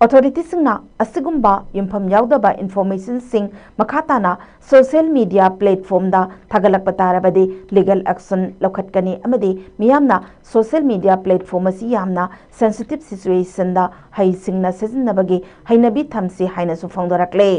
Authorityꯁꯤꯡꯅ ꯑꯁꯤꯒꯨꯝꯕ ꯌꯨꯝꯐꯝ ꯌꯥꯎꯗꯕ informationꯁꯤꯡ ꯃꯈꯥ ꯇꯥꯅ social media platformꯗ ꯊꯥꯒꯠꯂꯛꯄ ꯇꯥꯔꯕꯗꯤ legal action ꯂꯧꯈꯠꯀꯅꯤ ꯑꯃꯗꯤ ꯃꯤꯌꯥꯝꯅ social media platform ꯑꯁꯤ ꯌꯥꯝꯅ sensitive situationꯗ ꯍꯩꯁꯤꯡꯅ ꯁꯤꯖꯤꯟꯅꯕꯒꯤ ꯍꯩꯅꯕꯤ ꯊꯝꯁꯤ ꯍꯥꯏꯅꯁꯨ ꯐꯣꯡꯗꯣꯔꯛꯂꯦ꯫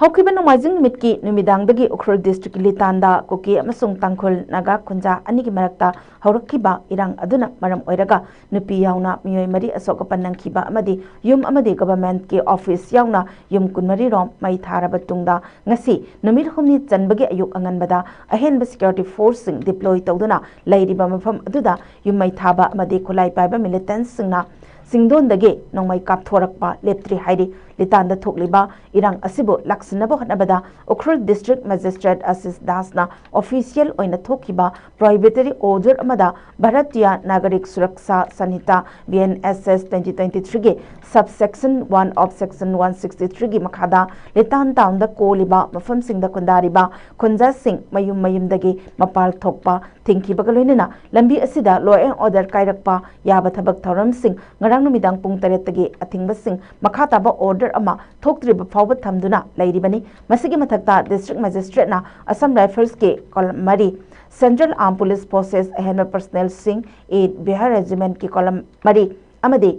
ꯍꯧꯈꯤꯕ ꯅꯣꯡꯃꯥꯏꯖꯤꯡ ꯅꯨꯃꯤꯠꯀꯤ ꯅꯨꯃꯤꯗꯥꯡꯗꯒꯤ ꯎꯈ꯭ꯔꯨꯜ districtꯀꯤ ꯂꯤꯇꯥꯟꯗ ꯀꯨꯀꯤ ꯑꯃꯁꯨꯡ ꯇꯥꯡꯈꯨꯜ ꯅꯥꯒꯥ ꯈꯨꯟꯖꯥ ꯑꯅꯤꯒꯤ ꯃꯔꯛꯇ ꯍꯧꯔꯛꯈꯤꯕ ꯏꯔꯥꯡ ꯑꯗꯨꯅ ꯃꯔꯝ ꯑꯣꯏꯔꯒ ꯅꯨꯄꯤ ꯌꯥꯎꯅ ꯃꯤꯑꯣꯏ ꯃꯔꯤ ꯑꯁꯣꯛ ꯑꯄꯟ ꯅꯪꯈꯤꯕ ꯑꯃꯗꯤ ꯌꯨꯝ ꯑꯃꯗꯤ governmentꯀꯤ office ꯌꯥꯎꯅ ꯌꯨꯝ ꯀꯨꯟꯃꯔꯤ ꯔꯣꯝ ꯃꯩ ꯊꯥꯔꯕ ꯇꯨꯡꯗ, ꯉꯁꯤ ꯅꯨꯃꯤꯠ ꯍꯨꯝꯅꯤ ꯆꯟꯕꯒꯤ ꯑꯌꯨꯛ ꯑꯉꯟꯕꯗ ꯑꯍꯦꯟꯕ security forceꯁꯤꯡ deploy ꯇꯧꯗꯨꯅ ꯂꯩꯔꯤꯕ ꯃꯐꯝ ꯑꯗꯨꯗ ꯌꯨꯝ ꯃꯩ ꯊꯥꯕ ꯑꯃꯗꯤ ꯈꯨꯠꯂꯥꯏ ꯄꯥꯏꯕ militantꯁꯤꯡꯅ ꯆꯤꯡꯗꯣꯟꯗꯒꯤ ꯅꯣꯡꯃꯩ ꯀꯥꯞꯊꯣꯔꯛꯄ ꯂꯦꯞꯇ꯭ꯔꯤ ꯍꯥꯏꯔꯤ꯫ ꯂꯤꯇꯥꯟꯗ ꯊꯣꯛꯂꯤꯕ ꯏꯔꯥꯡ ꯑꯁꯤꯕꯨ ꯂꯥꯛꯁꯤꯟꯅꯕ ꯍꯣꯠꯅꯕꯗ ꯎꯈ꯭ꯔꯨꯜ ꯗꯤꯁꯇ꯭ꯔꯤꯛ ꯃꯦꯖꯤꯁꯇ꯭ꯔꯦꯠ ꯑꯁꯤꯁ ꯗꯥꯁꯅ ꯑꯣꯐꯤꯁꯤꯌꯦꯜ ꯑꯣꯏꯅ ꯊꯣꯛꯈꯤꯕ ꯄ꯭ꯔꯣꯍꯤꯕꯤꯇꯔꯤ ꯑꯣꯔꯗꯔ ꯑꯃꯗ Bharatiya ꯅꯥꯒꯔꯤꯛ Suraksha ꯁꯟꯍꯤꯇꯥ, B N S S twenty twenty-threeꯒꯤ subsection one of section one sixty-threeꯒꯤ ꯃꯈꯥꯗ ꯂꯤꯇꯥꯟ ꯇꯥꯎꯟꯗ ꯀꯣꯜꯂꯤꯕ ꯃꯐꯝꯁꯤꯡꯗ ꯈꯨꯟꯗꯥꯔꯤꯕ ꯈꯨꯟꯖꯥꯁꯤꯡ ꯃꯌꯨꯝ ꯃꯌꯨꯝꯗꯒꯤ ꯃꯄꯥꯜ ꯊꯣꯛꯄ ꯊꯤꯡꯈꯤꯕꯒ ꯂꯣꯏꯅꯅ ꯂꯝꯕꯤ ꯑꯁꯤꯗ law and order ꯀꯥꯏꯔꯛꯄ ꯌꯥꯕ ꯊꯕꯛ ꯊꯧꯔꯝꯁꯤꯡ ꯉꯔꯥꯡ ꯅꯨꯃꯤꯗꯥꯡ ꯄꯨꯡ ꯇꯔꯦꯠꯇꯒꯤ ꯑꯊꯤꯡꯕꯁꯤꯡ ꯃꯈꯥ ꯇꯥꯕ ꯑꯣꯔꯗꯔ ꯑꯃ ꯊꯣꯛꯇ꯭ꯔꯤꯕ ꯐꯥꯎꯕ ꯊꯝꯗꯨꯅ ꯂꯩꯔꯤꯕꯅꯤ꯫ ꯃꯁꯤꯒꯤ ꯃꯊꯛꯇ ꯗꯤꯁꯇ꯭ꯔꯤꯛ ꯃꯦꯖꯤꯁꯇ꯭ꯔꯦꯠꯅ ꯑꯁꯥꯝ ꯔꯥꯏꯐꯜꯁꯀꯤ ꯀꯣꯂꯝ ꯃꯔꯤ, ꯁꯦꯟꯇ꯭ꯔꯦꯜ ꯑꯥꯔꯝ ꯄꯨꯂꯤꯁ ꯐꯣꯔꯁꯦꯁ ꯑꯍꯦꯟꯕ ꯄꯔꯁꯅꯦꯜꯁꯤꯡ, ꯑꯦꯠ ꯕꯤꯍꯥꯔ ꯔꯦꯖꯤꯃꯦꯟꯠꯀꯤ ꯀꯣꯂꯝ ꯃꯔꯤ ꯑꯃꯗꯤ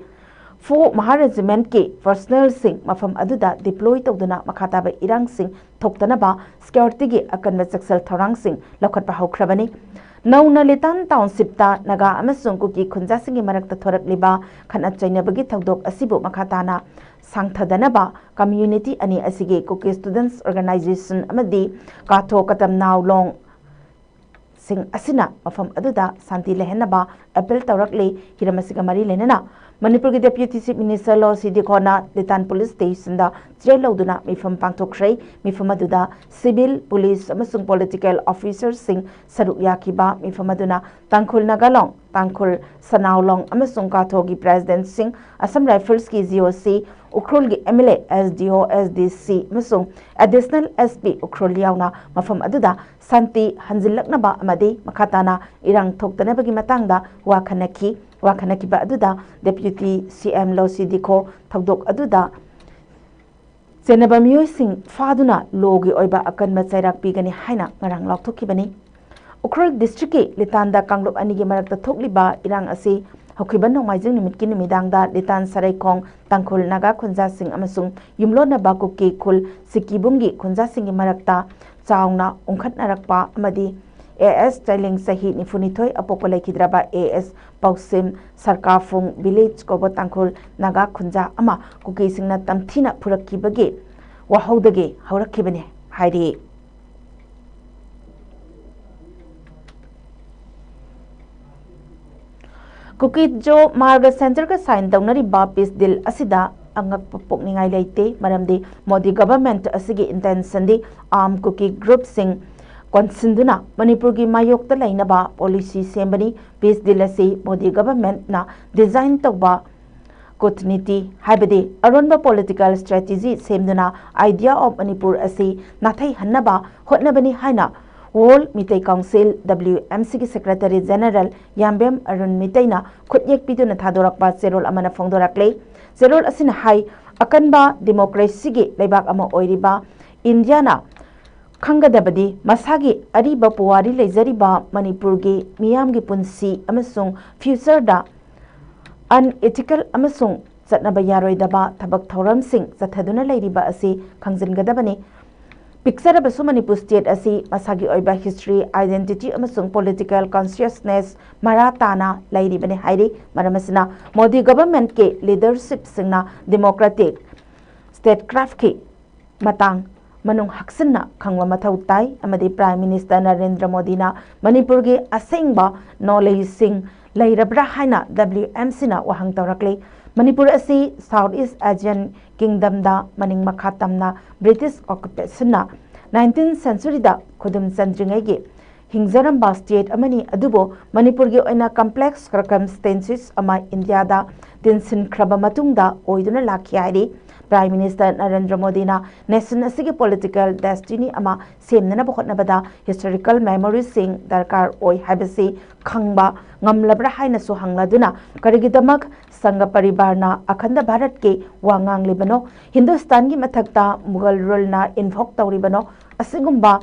ꯐꯣꯔ ꯃꯍꯥ ꯔꯦꯖꯤꯃꯦꯟꯠꯀꯤ ꯄꯔꯁꯅꯦꯜꯁꯤꯡ ꯃꯐꯝ ꯑꯗꯨꯗ ꯗꯤꯄ꯭ꯂꯣꯏ ꯇꯧꯗꯨꯅ ꯃꯈꯥ ꯇꯥꯕ ꯏꯔꯥꯡꯁꯤꯡ ꯊꯣꯛꯇꯅꯕ ꯁꯦꯀ꯭ꯌꯨꯔꯤꯇꯤꯒꯤ ꯑꯀꯟꯕ ꯆꯦꯛꯁꯤꯜ ꯊꯧꯔꯥꯡꯁꯤꯡ ꯂꯧꯈꯠꯄ ꯍꯧꯈ꯭ꯔꯕꯅꯤ꯫ ꯅꯧꯅ ꯂꯤꯇꯥꯟ ꯇꯥꯎꯟꯁꯤꯞꯇ ꯅꯥꯒꯥ ꯑꯃꯁꯨꯡ ꯀꯨꯀꯤ ꯈꯨꯟꯖꯥꯁꯤꯡꯒꯤ ꯃꯔꯛꯇ ꯊꯣꯔꯛꯂꯤꯕ ꯈꯠꯅ ꯆꯩꯅꯕꯒꯤ ꯊꯧꯗꯣꯛ ꯑꯁꯤꯕꯨ ꯃꯈꯥ ꯇꯥꯅ ꯁꯥꯡꯊꯗꯅꯕ ꯀꯝꯃ꯭ꯌꯨꯅꯤꯇꯤ ꯑꯅꯤ ꯑꯁꯤꯒꯤ ꯀꯨꯀꯤ ꯁ꯭ꯇꯨꯗꯦꯟꯠꯁ ꯑꯣꯔꯒꯅꯥꯏꯖꯦꯁꯟ ꯑꯃꯗꯤ ꯀꯥꯊꯣ ꯀꯇꯝꯅꯥꯎꯂꯣꯡ ꯁꯤꯡ ꯑꯁꯤꯅ ꯃꯐꯝ ꯑꯗꯨꯗ ꯁꯥꯟꯇꯤ ꯂꯩꯍꯟꯅꯕ ꯑꯦꯄꯤꯜ ꯇꯧꯔꯛꯂꯤ꯫ ꯍꯤꯔꯝ ꯑꯁꯤꯒ ꯃꯔꯤ ꯂꯩꯅꯅ ꯃꯅꯤꯄꯨꯔꯒꯤ ꯗꯦꯄ꯭ꯌꯨꯇꯤ ꯆꯤꯐ ꯃꯤꯅꯤꯁꯇꯔ ꯂꯣ ꯁꯤ ꯗꯤꯈꯣꯅ ꯂꯤꯇꯥꯟ ꯄꯨꯂꯤꯁ ꯁ꯭ꯇꯦꯁꯟꯗ ꯆꯦ ꯂꯧꯗꯨꯅ ꯃꯤꯐꯝ ꯄꯥꯡꯊꯣꯛꯈ꯭ꯔꯦ꯫ ꯃꯤꯐꯝ ꯑꯗꯨꯗ ꯁꯤꯚꯤꯜ, ꯄꯨꯂꯤꯁ ꯑꯃꯁꯨꯡ ꯄꯣꯂꯤꯇꯤꯀꯦꯜ ꯑꯣꯐꯤꯁꯔꯁꯤꯡ ꯁꯔꯨꯛ ꯌꯥꯈꯤꯕ꯫ ꯃꯤꯐꯝ ꯑꯗꯨꯅ ꯇꯥꯡꯈꯨꯜ ꯅꯥꯒꯥꯂꯣꯡ, ꯇꯥꯡꯈꯨꯜ ꯁꯅꯥꯎꯂꯣꯡ ꯑꯃꯁꯨꯡ ꯀꯥꯊꯣꯒꯤ ꯄ꯭ꯔꯦꯁꯤꯗꯦꯟꯠꯁꯤꯡ, ꯑꯁꯥꯝ ꯔꯥꯏꯐꯜꯁꯀꯤ G O C, ꯎꯈ꯭ꯔꯨꯜꯒꯤ M L A, S D O, S D C ꯑꯃꯁꯨꯡ ꯑꯦꯗꯤꯁꯅꯦꯜ S P ꯎꯈ꯭ꯔꯨꯜ ꯌꯥꯎꯅ ꯃꯐꯝ ꯑꯗꯨꯗ ꯁꯥꯟꯇꯤ ꯍꯟꯖꯤꯜꯂꯛꯅꯕ ꯑꯃꯗꯤ ꯃꯈꯥ ꯇꯥꯅ ꯏꯔꯥꯡ ꯊꯣꯛꯇꯅꯕꯒꯤ ꯃꯇꯥꯡꯗ ꯋꯥ ꯈꯟꯅꯈꯤ꯫ ꯋꯥ ꯈꯟꯅꯈꯤꯕ ꯑꯗꯨꯗ ꯗꯦꯄ꯭ꯌꯨꯇꯤ C M ꯂꯣ ꯁꯤ ꯗꯤꯈꯣ ꯊꯧꯗꯣꯛ ꯑꯗꯨꯗ ꯆꯦꯟꯅꯕ ꯃꯤꯑꯣꯏꯁꯤꯡ ꯐꯥꯗꯨꯅ ꯂꯣꯒꯤ ꯑꯣꯏꯕ ꯑꯀꯟꯕ ꯆꯩꯔꯥꯛ ꯄꯤꯒꯅꯤ ꯍꯥꯏꯅ ꯉꯔꯥꯡ ꯂꯥꯎꯊꯣꯛꯈꯤꯕꯅꯤ꯫ ꯎꯈ꯭ꯔꯨꯜ ꯗꯤꯁꯇ꯭ꯔꯤꯛꯀꯤ ꯂꯤꯇꯥꯟꯗ ꯀꯥꯡꯂꯨꯞ ꯑꯅꯤꯒꯤ ꯃꯔꯛꯇ ꯊꯣꯛꯂꯤꯕ ꯏꯔꯥꯡ ꯑꯁꯤ ꯍꯧꯈꯤꯕ ꯅꯣꯡꯃꯥꯏꯖꯤꯡ ꯅꯨꯃꯤꯠꯀꯤ ꯅꯨꯃꯤꯗꯥꯡꯗ ꯂꯤꯇꯥꯟ ꯁꯔꯩꯈꯣꯡ ꯇꯥꯡꯈꯨꯜ ꯅꯥꯒꯥ ꯈꯨꯟꯖꯥꯁꯤꯡ ꯑꯃꯁꯨꯡ ꯌꯨꯝꯂꯣꯟꯅꯕ ꯀꯨꯀꯤ ꯈꯨꯜ ꯁꯤꯀꯤꯕꯨꯡꯒꯤ ꯈꯨꯟꯖꯥꯁꯤꯡꯒꯤ ꯃꯔꯛꯇ ꯆꯥꯎꯅ ꯎꯪꯈꯠꯅꯔꯛꯄ ꯑꯃꯗꯤ A S ꯆꯩꯂꯦꯡ ꯆꯍꯤ ꯅꯤꯐꯨꯅꯤꯊꯣꯏ ꯑꯄꯣꯛꯄ ꯂꯩꯈꯤꯗ꯭ꯔꯕ A S ꯄꯥꯎꯁꯦꯝ ꯁꯔꯀꯥꯐꯨꯡ ꯚꯤꯂꯦꯖ ꯀꯧꯕ ꯇꯥꯡꯈꯨꯜ ꯅꯥꯒꯥ ꯈꯨꯟꯖꯥ ꯑꯃ ꯀꯨꯀꯤꯁꯤꯡꯅ ꯇꯝꯊꯤꯅ ꯐꯨꯔꯛꯈꯤꯕꯒꯤ ꯋꯥꯍꯧꯗꯒꯤ ꯍꯧꯔꯛꯈꯤꯕꯅꯤ ꯍꯥꯏꯔꯤ꯫ ꯀꯨꯀꯤꯖꯣ ꯃꯥꯔꯒ ꯁꯦꯟꯇꯔꯒ ꯁꯥꯏꯟ ꯇꯧꯅꯔꯤꯕ ꯄꯤꯁ ꯗꯤꯜ ꯑꯁꯤꯗ ꯑꯉꯛꯄ ꯄꯣꯛꯅꯤꯡꯉꯥꯏ ꯂꯩꯇꯦ, ꯃꯔꯝꯗꯤ ꯃꯣꯗꯤ ꯒꯚꯔꯟꯃꯦꯟꯠ ꯑꯁꯤꯒꯤ ꯏꯟꯇꯦꯟꯁꯟꯗꯤ ꯑꯥꯔꯝ ꯀꯨꯀꯤ ꯒ꯭ꯔꯨꯞꯁꯤꯡ ꯀꯣꯟꯁꯤꯟꯗꯨꯅ ꯃꯅꯤꯄꯨꯔꯒꯤ ꯃꯥꯌꯣꯛꯇ ꯂꯩꯅꯕ ꯄꯣꯂꯤꯁꯤ ꯁꯦꯝꯕꯅꯤ꯫ ꯄꯤꯁ ꯗꯤꯜ ꯑꯁꯤ ꯃꯣꯗꯤ ꯒꯚꯔꯟꯃꯦꯟꯠꯅ ꯗꯤꯖꯥꯏꯟ ꯇꯧꯕ ꯀꯨꯠꯅꯤꯇꯤ, ꯍꯥꯏꯕꯗꯤ ꯑꯔꯣꯟꯕ ꯄꯣꯂꯤꯇꯤꯀꯦꯜ ꯁ꯭ꯇ꯭ꯔꯦꯇꯦꯖꯤ ꯁꯦꯝꯗꯨꯅ Idea of Manipur ꯑꯁꯤ ꯅꯥꯊꯩꯍꯟꯅꯕ ꯍꯣꯠꯅꯕꯅꯤ ꯍꯥꯏꯅ World Meetei Council, W M C ꯒꯤ ꯁꯦꯀ꯭ꯔꯦꯇꯔꯤ ꯖꯦꯅꯔꯦꯜ ꯌꯥꯝꯕꯦꯝ ꯑꯔꯨꯟ ꯃꯤꯇꯩꯅ ꯈꯨꯠꯌꯦꯛ ꯄꯤꯗꯨꯅ ꯊꯥꯗꯣꯔꯛꯄ ꯆꯦꯔꯣꯜ ꯑꯃꯅ ꯐꯣꯡꯗꯣꯔꯛꯂꯤ꯫ ꯆꯦꯔꯣꯜ ꯑꯁꯤꯅ ꯍꯥꯏ, ꯑꯀꯟꯕ ꯗꯤꯃꯣꯀ꯭ꯔꯦꯁꯤꯒꯤ ꯂꯩꯕꯥꯛ ꯑꯃ ꯑꯣꯏꯔꯤꯕ ꯏꯟꯗꯤꯌꯥꯅ ꯈꯪꯒꯗꯕꯗꯤ ꯃꯁꯥꯒꯤ ꯑꯔꯤꯕ ꯄꯨꯋꯥꯔꯤ ꯂꯩꯖꯔꯤꯕ ꯃꯅꯤꯄꯨꯔꯒꯤ ꯃꯤꯌꯥꯝꯒꯤ ꯄꯨꯟꯁꯤ ꯑꯃꯁꯨꯡ ꯐ꯭ꯌꯨꯆꯔꯗ unethical ꯑꯃꯁꯨꯡ ꯆꯠꯅꯕ ꯌꯥꯔꯣꯏꯗꯕ ꯊꯕꯛ ꯊꯧꯔꯝꯁꯤꯡ ꯆꯠꯊꯗꯨꯅ ꯂꯩꯔꯤꯕ ꯑꯁꯤ ꯈꯪꯖꯤꯟꯒꯗꯕꯅꯤ꯫ ꯄꯤꯛꯆꯔꯕꯁꯨ ꯃꯅꯤꯄꯨꯔ ꯁ꯭ꯇꯦꯠ ꯑꯁꯤ ꯃꯁꯥꯒꯤ ꯑꯣꯏꯕ ꯍꯤꯁꯇ꯭ꯔꯤ, ꯑꯥꯏꯗꯦꯟꯇꯤꯇꯤ ꯑꯃꯁꯨꯡ ꯄꯣꯂꯤꯇꯤꯀꯦꯜ ꯀꯟꯁꯤꯌꯁꯅꯦꯁ ꯃꯔꯥ ꯇꯥꯅ ꯂꯩꯔꯤꯕꯅꯤ ꯍꯥꯏꯔꯤ꯫ ꯃꯔꯝ ꯑꯁꯤꯅ ꯃꯣꯗꯤ ꯒꯚꯔꯟꯃꯦꯟꯠꯀꯤ ꯂꯤꯗꯔꯁꯤꯞꯁꯤꯡꯅ ꯗꯤꯃꯣꯀ꯭ꯔꯦꯇꯤꯛ ꯁ꯭ꯇꯦꯠꯀ꯭ꯔꯥꯐꯀꯤ ꯃꯇꯥꯡ ꯃꯅꯨꯡ ꯍꯛꯆꯤꯟꯅ ꯈꯪꯕ ꯃꯊꯧ ꯇꯥꯏ ꯑꯃꯗꯤ ꯄ꯭ꯔꯥꯏꯝ ꯃꯤꯅꯤꯁꯇꯔ ꯅꯔꯦꯟꯗ꯭ꯔ ꯃꯣꯗꯤꯅ ꯃꯅꯤꯄꯨꯔꯒꯤ ꯑꯁꯦꯡꯕ ꯅꯣꯂꯦꯖꯁꯤꯡ ꯂꯩꯔꯕ꯭ꯔꯥ ꯍꯥꯏꯅ W M C ꯅ ꯋꯥꯍꯪ ꯇꯧꯔꯛꯂꯤ꯫ ꯃꯅꯤꯄꯨꯔ ꯑꯁꯤ ꯁꯥꯎꯠ ꯏꯁ ꯑꯦꯁꯤꯌꯥꯟ ꯀꯤꯡꯗꯝꯗ ꯃꯅꯤꯡ ꯃꯈꯥ ꯇꯝꯅ ꯕ꯭ꯔꯤꯇꯤꯁ ꯑꯣꯀꯨꯄꯦꯁꯟꯅ ꯅꯥꯏꯟꯇꯤꯟ ꯁꯦꯟꯆꯨꯔꯤꯗ ꯈꯨꯗꯨꯝ ꯆꯟꯗ꯭ꯔꯤꯉꯩꯒꯤ ꯍꯤꯡꯖꯔꯝꯕ ꯁ꯭ꯇꯦꯠ ꯑꯃꯅꯤ, ꯑꯗꯨꯕꯨ ꯃꯅꯤꯄꯨꯔꯒꯤ ꯑꯣꯏꯅ ꯀꯝꯄ꯭ꯂꯦꯛꯁ ꯁꯔꯀꯝꯁ꯭ꯇꯦꯟꯁꯦꯁ ꯑꯃ ꯏꯟꯗꯤꯌꯥꯗ ꯇꯤꯟꯁꯤꯟꯈ꯭ꯔꯕ ꯃꯇꯨꯡꯗ ꯑꯣꯏꯗꯨꯅ ꯂꯥꯛꯈꯤ ꯍꯥꯏꯔꯤ꯫ ꯄ꯭ꯔꯥꯏꯝ ꯃꯤꯅꯤꯁꯇꯔ ꯅꯔꯦꯟꯗ꯭ꯔ ꯃꯣꯗꯤꯅ ꯅꯦꯁꯟ ꯑꯁꯤꯒꯤ ꯄꯣꯂꯤꯇꯤꯀꯦꯜ ꯗꯦꯁꯇꯤꯅꯤ ꯑꯃ ꯁꯦꯝꯅꯅꯕ ꯍꯣꯠꯅꯕꯗ ꯍꯤꯁꯇꯣꯔꯤꯀꯦꯜ ꯃꯦꯃꯣꯔꯤꯁꯤꯡ ꯗꯔꯀꯥꯔ ꯑꯣꯏ ꯍꯥꯏꯕꯁꯤ ꯈꯪꯕ ꯉꯝꯂꯕ꯭ꯔꯥ ꯍꯥꯏꯅꯁꯨ ꯍꯪꯂꯗꯨꯅ, ꯀꯔꯤꯒꯤꯗꯃꯛ ꯁꯪꯘ ꯄꯔꯤꯕꯥꯔꯅ ꯑꯈꯟꯗ ꯚꯥꯔꯠꯀꯤ ꯋꯥ ꯉꯥꯡꯂꯤꯕꯅꯣ? ꯍꯤꯟꯗꯨꯁꯇꯥꯟꯒꯤ ꯃꯊꯛꯇ ꯃꯨꯒꯜ ꯔꯨꯜꯅ ꯏꯟꯚꯣꯛ ꯇꯧꯔꯤꯕꯅꯣ? ꯑꯁꯤꯒꯨꯝꯕ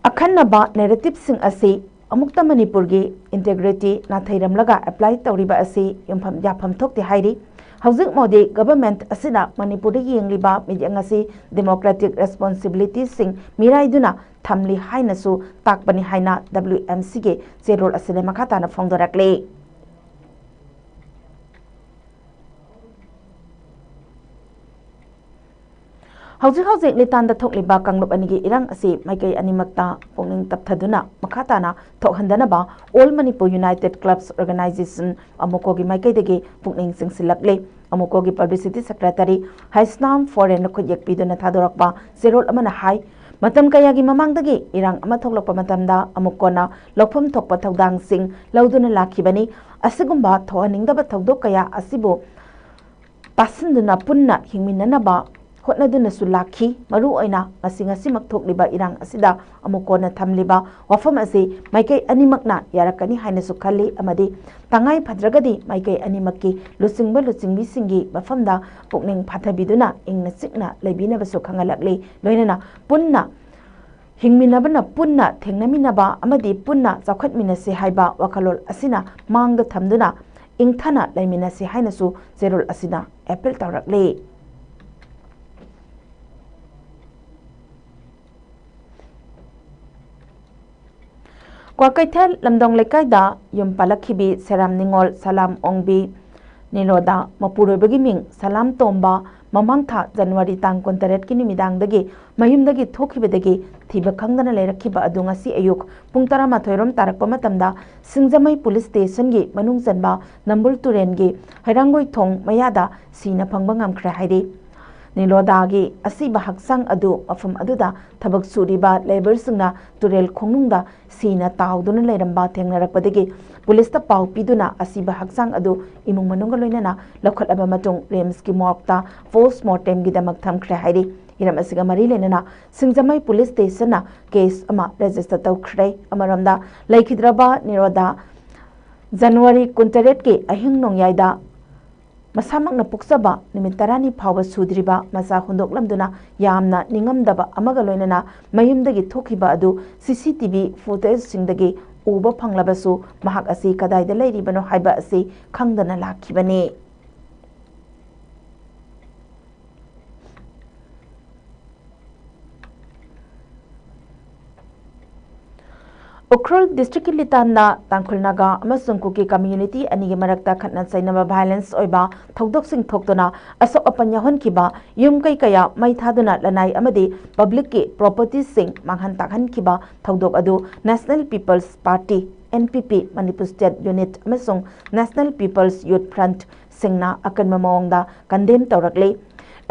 ꯑꯈꯟꯅꯕ ꯅꯦꯔꯦꯇꯤꯚꯁꯤꯡ ꯑꯁꯤ ꯑꯃꯨꯛꯇ ꯃꯅꯤꯄꯨꯔꯒꯤ ꯏꯟꯇꯦꯒ꯭ꯔꯤꯇꯤ ꯅꯥꯊꯩꯔꯝꯂꯒ ꯑꯦꯄ꯭ꯂꯥꯏ ꯇꯧꯔꯤꯕ ꯑꯁꯤ ꯌꯨꯝꯐꯝ ꯌꯥꯐꯝ ꯊꯣꯛꯇꯦ ꯍꯥꯏꯔꯤ꯫ ꯍꯧꯖꯤꯛ ꯃꯣꯗꯤ ꯒꯚꯔꯟꯃꯦꯟꯠ ꯑꯁꯤꯅ ꯃꯅꯤꯄꯨꯔꯗ ꯌꯦꯡꯂꯤꯕ ꯃꯤꯠꯌꯦꯡ ꯑꯁꯤ ꯗꯦꯃꯣꯀ꯭ꯔꯦꯇꯤꯛ ꯔꯦꯁꯄꯣꯟꯁꯤꯕꯤꯂꯤꯇꯤꯁꯤꯡ ꯃꯤꯔꯥꯏꯗꯨꯅ ꯊꯝꯂꯤ ꯍꯥꯏꯅꯁꯨ ꯇꯥꯛꯄꯅꯤ ꯍꯥꯏꯅ W M C ꯒꯤ ꯆꯦꯔꯣꯜ ꯑꯁꯤꯗ ꯃꯈꯥ ꯇꯥꯅ ꯐꯣꯡꯗꯣꯔꯛꯂꯤ꯫ ꯍꯧꯖꯤꯛ ꯍꯧꯖꯤꯛ ꯂꯤꯇꯥꯟꯗ ꯊꯣꯛꯂꯤꯕ ꯀꯥꯡꯂꯨꯞ ꯑꯅꯤꯒꯤ ꯏꯔꯥꯡ ꯑꯁꯤ ꯃꯥꯏꯀꯩ ꯑꯅꯤꯃꯛꯇ ꯄꯨꯛꯅꯤꯡ ꯇꯞꯊꯗꯨꯅ ꯃꯈꯥ ꯇꯥꯅ ꯊꯣꯛꯍꯟꯗꯅꯕ All Manipur United Clubs Organization, ꯑꯃꯨꯀꯣꯒꯤ ꯃꯥꯏꯀꯩꯗꯒꯤ ꯄꯨꯛꯅꯤꯡ ꯆꯤꯡꯁꯤꯜꯂꯛꯂꯤ꯫ ꯑꯃꯨꯀꯣꯒꯤ publicity secretary ꯍꯩꯁꯅꯥꯝ ꯐꯣꯔꯦꯟꯅ ꯈꯨꯠꯌꯦꯛ ꯄꯤꯗꯨꯅ ꯊꯥꯗꯣꯔꯛꯄ ꯆꯦꯔꯣꯜ ꯑꯃꯅ ꯍꯥꯏ, ꯃꯇꯝ ꯀꯌꯥꯒꯤ ꯃꯃꯥꯡꯗꯒꯤ ꯏꯔꯥꯡ ꯑꯃ ꯊꯣꯛꯂꯛꯄ ꯃꯇꯝꯗ ꯑꯃꯨꯀꯣꯅ ꯂꯧꯐꯝ ꯊꯣꯛꯄ ꯊꯧꯗꯥꯡꯁꯤꯡ ꯂꯧꯗꯨꯅ ꯂꯥꯛꯈꯤꯕꯅꯤ꯫ ꯑꯁꯤꯒꯨꯝꯕ ꯊꯣꯛꯍꯟꯅꯤꯡꯗꯕ ꯊꯧꯗꯣꯛ ꯀꯌꯥ ꯑꯁꯤꯕꯨ ꯇꯥꯁꯤꯟꯗꯨꯅ ꯄꯨꯟꯅ ꯍꯤꯡꯃꯤꯟꯅꯅꯕ ꯍꯣꯠꯅꯗꯨꯅꯁꯨ ꯂꯥꯛꯈꯤ꯫ ꯃꯔꯨꯑꯣꯏꯅ ꯉꯁꯤ ꯉꯁꯤꯃꯛ ꯊꯣꯛꯂꯤꯕ ꯏꯔꯥꯡ ꯑꯁꯤꯗ ꯑꯃꯨꯀꯣꯅ ꯊꯝꯂꯤꯕ ꯋꯥꯐꯝ ꯑꯁꯤ ꯃꯥꯏꯀꯩ ꯑꯅꯤꯃꯛꯅ ꯌꯥꯔꯛꯀꯅꯤ ꯍꯥꯏꯅꯁꯨ ꯈꯜꯂꯤ, ꯑꯃꯗꯤ ꯇꯉꯥꯏ ꯐꯗ꯭ꯔꯒꯗꯤ ꯃꯥꯏꯀꯩ ꯑꯅꯤꯃꯛꯀꯤ ꯂꯨꯆꯤꯡꯕ ꯂꯨꯆꯤꯡꯕꯤꯁꯤꯡꯒꯤ ꯃꯐꯝꯗ ꯄꯨꯛꯅꯤꯡ ꯐꯥꯊꯕꯤꯗꯨꯅ ꯏꯪꯅ ꯆꯤꯛꯅ ꯂꯩꯕꯤꯅꯕꯁꯨ ꯈꯪꯍꯜꯂꯛꯂꯤ꯫ ꯂꯣꯏꯅꯅ ꯄꯨꯟꯅ ꯍꯤꯡꯃꯤꯟꯅꯕꯅ ꯄꯨꯟꯅ ꯊꯦꯡꯅꯃꯤꯟꯅꯕ ꯑꯃꯗꯤ ꯄꯨꯟꯅ ꯆꯥꯎꯈꯠꯃꯤꯟꯅꯁꯤ ꯍꯥꯏꯕ ꯋꯥꯈꯜꯂꯣꯟ ꯑꯁꯤꯅ ꯃꯥꯡꯗ ꯊꯝꯗꯨꯅ ꯏꯪꯊꯅ ꯂꯩꯃꯤꯟꯅꯁꯤ ꯍꯥꯏꯅꯁꯨ ꯆꯦꯔꯣꯜ ꯑꯁꯤꯅ ꯑꯦꯄꯤꯜ ꯇꯧꯔꯛꯂꯤ꯫ ꯀ꯭ꯋꯥꯀꯩꯊꯦꯜ ꯂꯝꯗꯣꯡ ꯂꯩꯀꯥꯏꯗ ꯌꯨꯝ ꯄꯥꯜꯂꯛꯈꯤꯕꯤ ꯁꯦꯔꯥꯝ ꯅꯤꯉꯣꯜ ꯁꯂꯥꯝ ꯑꯣꯡꯕꯤ ꯅꯤꯔꯣꯗꯥ, ꯃꯄꯨꯔꯣꯏꯕꯒꯤ ꯃꯤꯡ ꯁꯂꯥꯝ ꯇꯣꯝꯕ, ꯃꯃꯥꯡ ꯊꯥ ꯖꯅꯋꯥꯔꯤ ꯇꯥꯡ ꯀꯨꯟꯇꯔꯦꯠꯀꯤ ꯅꯨꯃꯤꯗꯥꯡꯗꯒꯤ ꯃꯌꯨꯝꯗꯒꯤ ꯊꯣꯛꯈꯤꯕꯗꯒꯤ ꯊꯤꯕ ꯈꯪꯗꯅ ꯂꯩꯔꯛꯈꯤꯕ ꯑꯗꯨ ꯉꯁꯤ ꯑꯌꯨꯛ ꯄꯨꯡ ꯇꯔꯥꯃꯥꯊꯣꯏ ꯔꯣꯝ ꯇꯥꯔꯛꯄ ꯃꯇꯝꯗ ꯁꯤꯡꯖꯃꯩ ꯄꯨꯂꯤꯁ ꯁ꯭ꯇꯦꯁꯟꯒꯤ ꯃꯅꯨꯡ ꯆꯟꯕ ꯅꯝꯕꯨꯜ ꯇꯨꯔꯦꯟꯒꯤ ꯍꯩꯔꯥꯡꯒꯣꯏ ꯊꯣꯡ ꯃꯌꯥꯗ ꯁꯤꯅ ꯐꯪꯕ ꯉꯝꯈ꯭ꯔꯦ ꯍꯥꯏꯔꯤ꯫ ꯅꯤꯔꯣꯗꯥꯒꯤ ꯑꯁꯤꯕ ꯍꯛꯆꯥꯡ ꯑꯗꯨ ꯃꯐꯝ ꯑꯗꯨꯗ ꯊꯕꯛ ꯁꯨꯔꯤꯕ ꯂꯦꯕꯔꯁꯤꯡꯅ ꯇꯨꯔꯦꯜ ꯈꯣꯡꯅꯨꯡꯗ ꯁꯤꯅ ꯇꯥꯎꯗꯨꯅ ꯂꯩꯔꯝꯕ ꯊꯦꯡꯅꯔꯛꯄꯗꯒꯤ ꯄꯨꯂꯤꯁꯇ ꯄꯥꯎ ꯄꯤꯗꯨꯅ ꯑꯁꯤꯕ ꯍꯛꯆꯥꯡ ꯑꯗꯨ ꯏꯃꯨꯡ ꯃꯅꯨꯡꯒ ꯂꯣꯏꯅꯅ ꯂꯧꯈꯠꯂꯕ ꯃꯇꯨꯡ ꯔꯤꯝꯁꯀꯤ ꯃꯣꯔꯒꯇ ꯄꯣꯁꯃꯣꯔꯇꯦꯝꯒꯤꯗꯃꯛ ꯊꯝꯈ꯭ꯔꯦ ꯍꯥꯏꯔꯤ꯫ ꯍꯤꯔꯝ ꯑꯁꯤꯒ ꯃꯔꯤ ꯂꯩꯅꯅ ꯁꯤꯡꯖꯃꯩ ꯄꯨꯂꯤꯁ ꯁ꯭ꯇꯦꯁꯟꯅ ꯀꯦꯁ ꯑꯃ ꯔꯦꯖꯤꯁꯇꯔ ꯇꯧꯈ꯭ꯔꯦ꯫ ꯑꯃꯔꯣꯝꯗ ꯂꯩꯈꯤꯗ꯭ꯔꯕ ꯅꯤꯔꯣꯗꯥ ꯖꯅꯋꯥꯔꯤ ꯀꯨꯟꯇꯔꯦꯠꯀꯤ ꯑꯍꯤꯡ ꯅꯣꯡꯌꯥꯏꯗ ꯃꯁꯥꯃꯛꯅ ꯄꯣꯛꯆꯕ ꯅꯨꯃꯤꯠ ꯇꯔꯥꯅꯤ ꯐꯥꯎꯕ ꯁꯨꯗ꯭ꯔꯤꯕ ꯃꯆꯥ ꯍꯨꯟꯗꯣꯛꯂꯝꯗꯨꯅ ꯌꯥꯝꯅ ꯅꯤꯡꯉꯝꯗꯕ ꯑꯃꯒ ꯂꯣꯏꯅꯅ ꯃꯌꯨꯝꯗꯒꯤ ꯊꯣꯛꯈꯤꯕ ꯑꯗꯨ ꯁꯤ ꯁꯤ ꯇꯤ ꯚꯤ ꯐꯨꯇꯦꯖꯁꯤꯡꯗꯒꯤ ꯎꯕ ꯐꯪꯂꯕꯁꯨ ꯃꯍꯥꯛ ꯑꯁꯤ ꯀꯗꯥꯏꯗ ꯂꯩꯔꯤꯕꯅꯣ ꯍꯥꯏꯕ ꯑꯁꯤ ꯈꯪꯗꯅ ꯂꯥꯛꯈꯤꯕꯅꯤ꯫ ꯎꯈ꯭ꯔꯨꯜ ꯗꯤꯁꯇ꯭ꯔꯤꯛꯀꯤ ꯂꯤꯇꯥꯟꯗ ꯇꯥꯡꯈꯨꯜ ꯅꯥꯒꯥ ꯑꯃꯁꯨꯡ ꯀꯨꯀꯤ ꯀꯝꯃ꯭ꯌꯨꯅꯤꯇꯤ ꯑꯅꯤꯒꯤ ꯃꯔꯛꯇ ꯈꯠꯅ ꯆꯩꯅꯕ ꯚꯥꯏꯂꯦꯟꯁ ꯑꯣꯏꯕ ꯊꯧꯗꯣꯛꯁꯤꯡ ꯊꯣꯛꯇꯨꯅ ꯑꯁꯣꯛ ꯑꯄꯟ ꯌꯥꯎꯍꯟꯈꯤꯕ ꯌꯨꯝ ꯀꯩ ꯀꯌꯥ ꯃꯩ ꯊꯥꯗꯨꯅ ꯂꯅꯥꯏ ꯑꯃꯗꯤ ꯄꯕ꯭ꯂꯤꯛꯀꯤ ꯄ꯭ꯔꯣꯄꯔꯇꯤꯁꯤꯡ ꯃꯥꯡꯍꯟ ꯇꯥꯛꯍꯟꯈꯤꯕ ꯊꯧꯗꯣꯛ ꯑꯗꯨ National People's Party, N P P, Manipur State Unit ꯑꯃꯁꯨꯡ National People's Youth Front ꯁꯤꯡꯅ ꯑꯀꯟꯕ ꯃꯑꯣꯡꯗ ꯀꯟꯗꯦꯝ ꯇꯧꯔꯛꯂꯤ꯫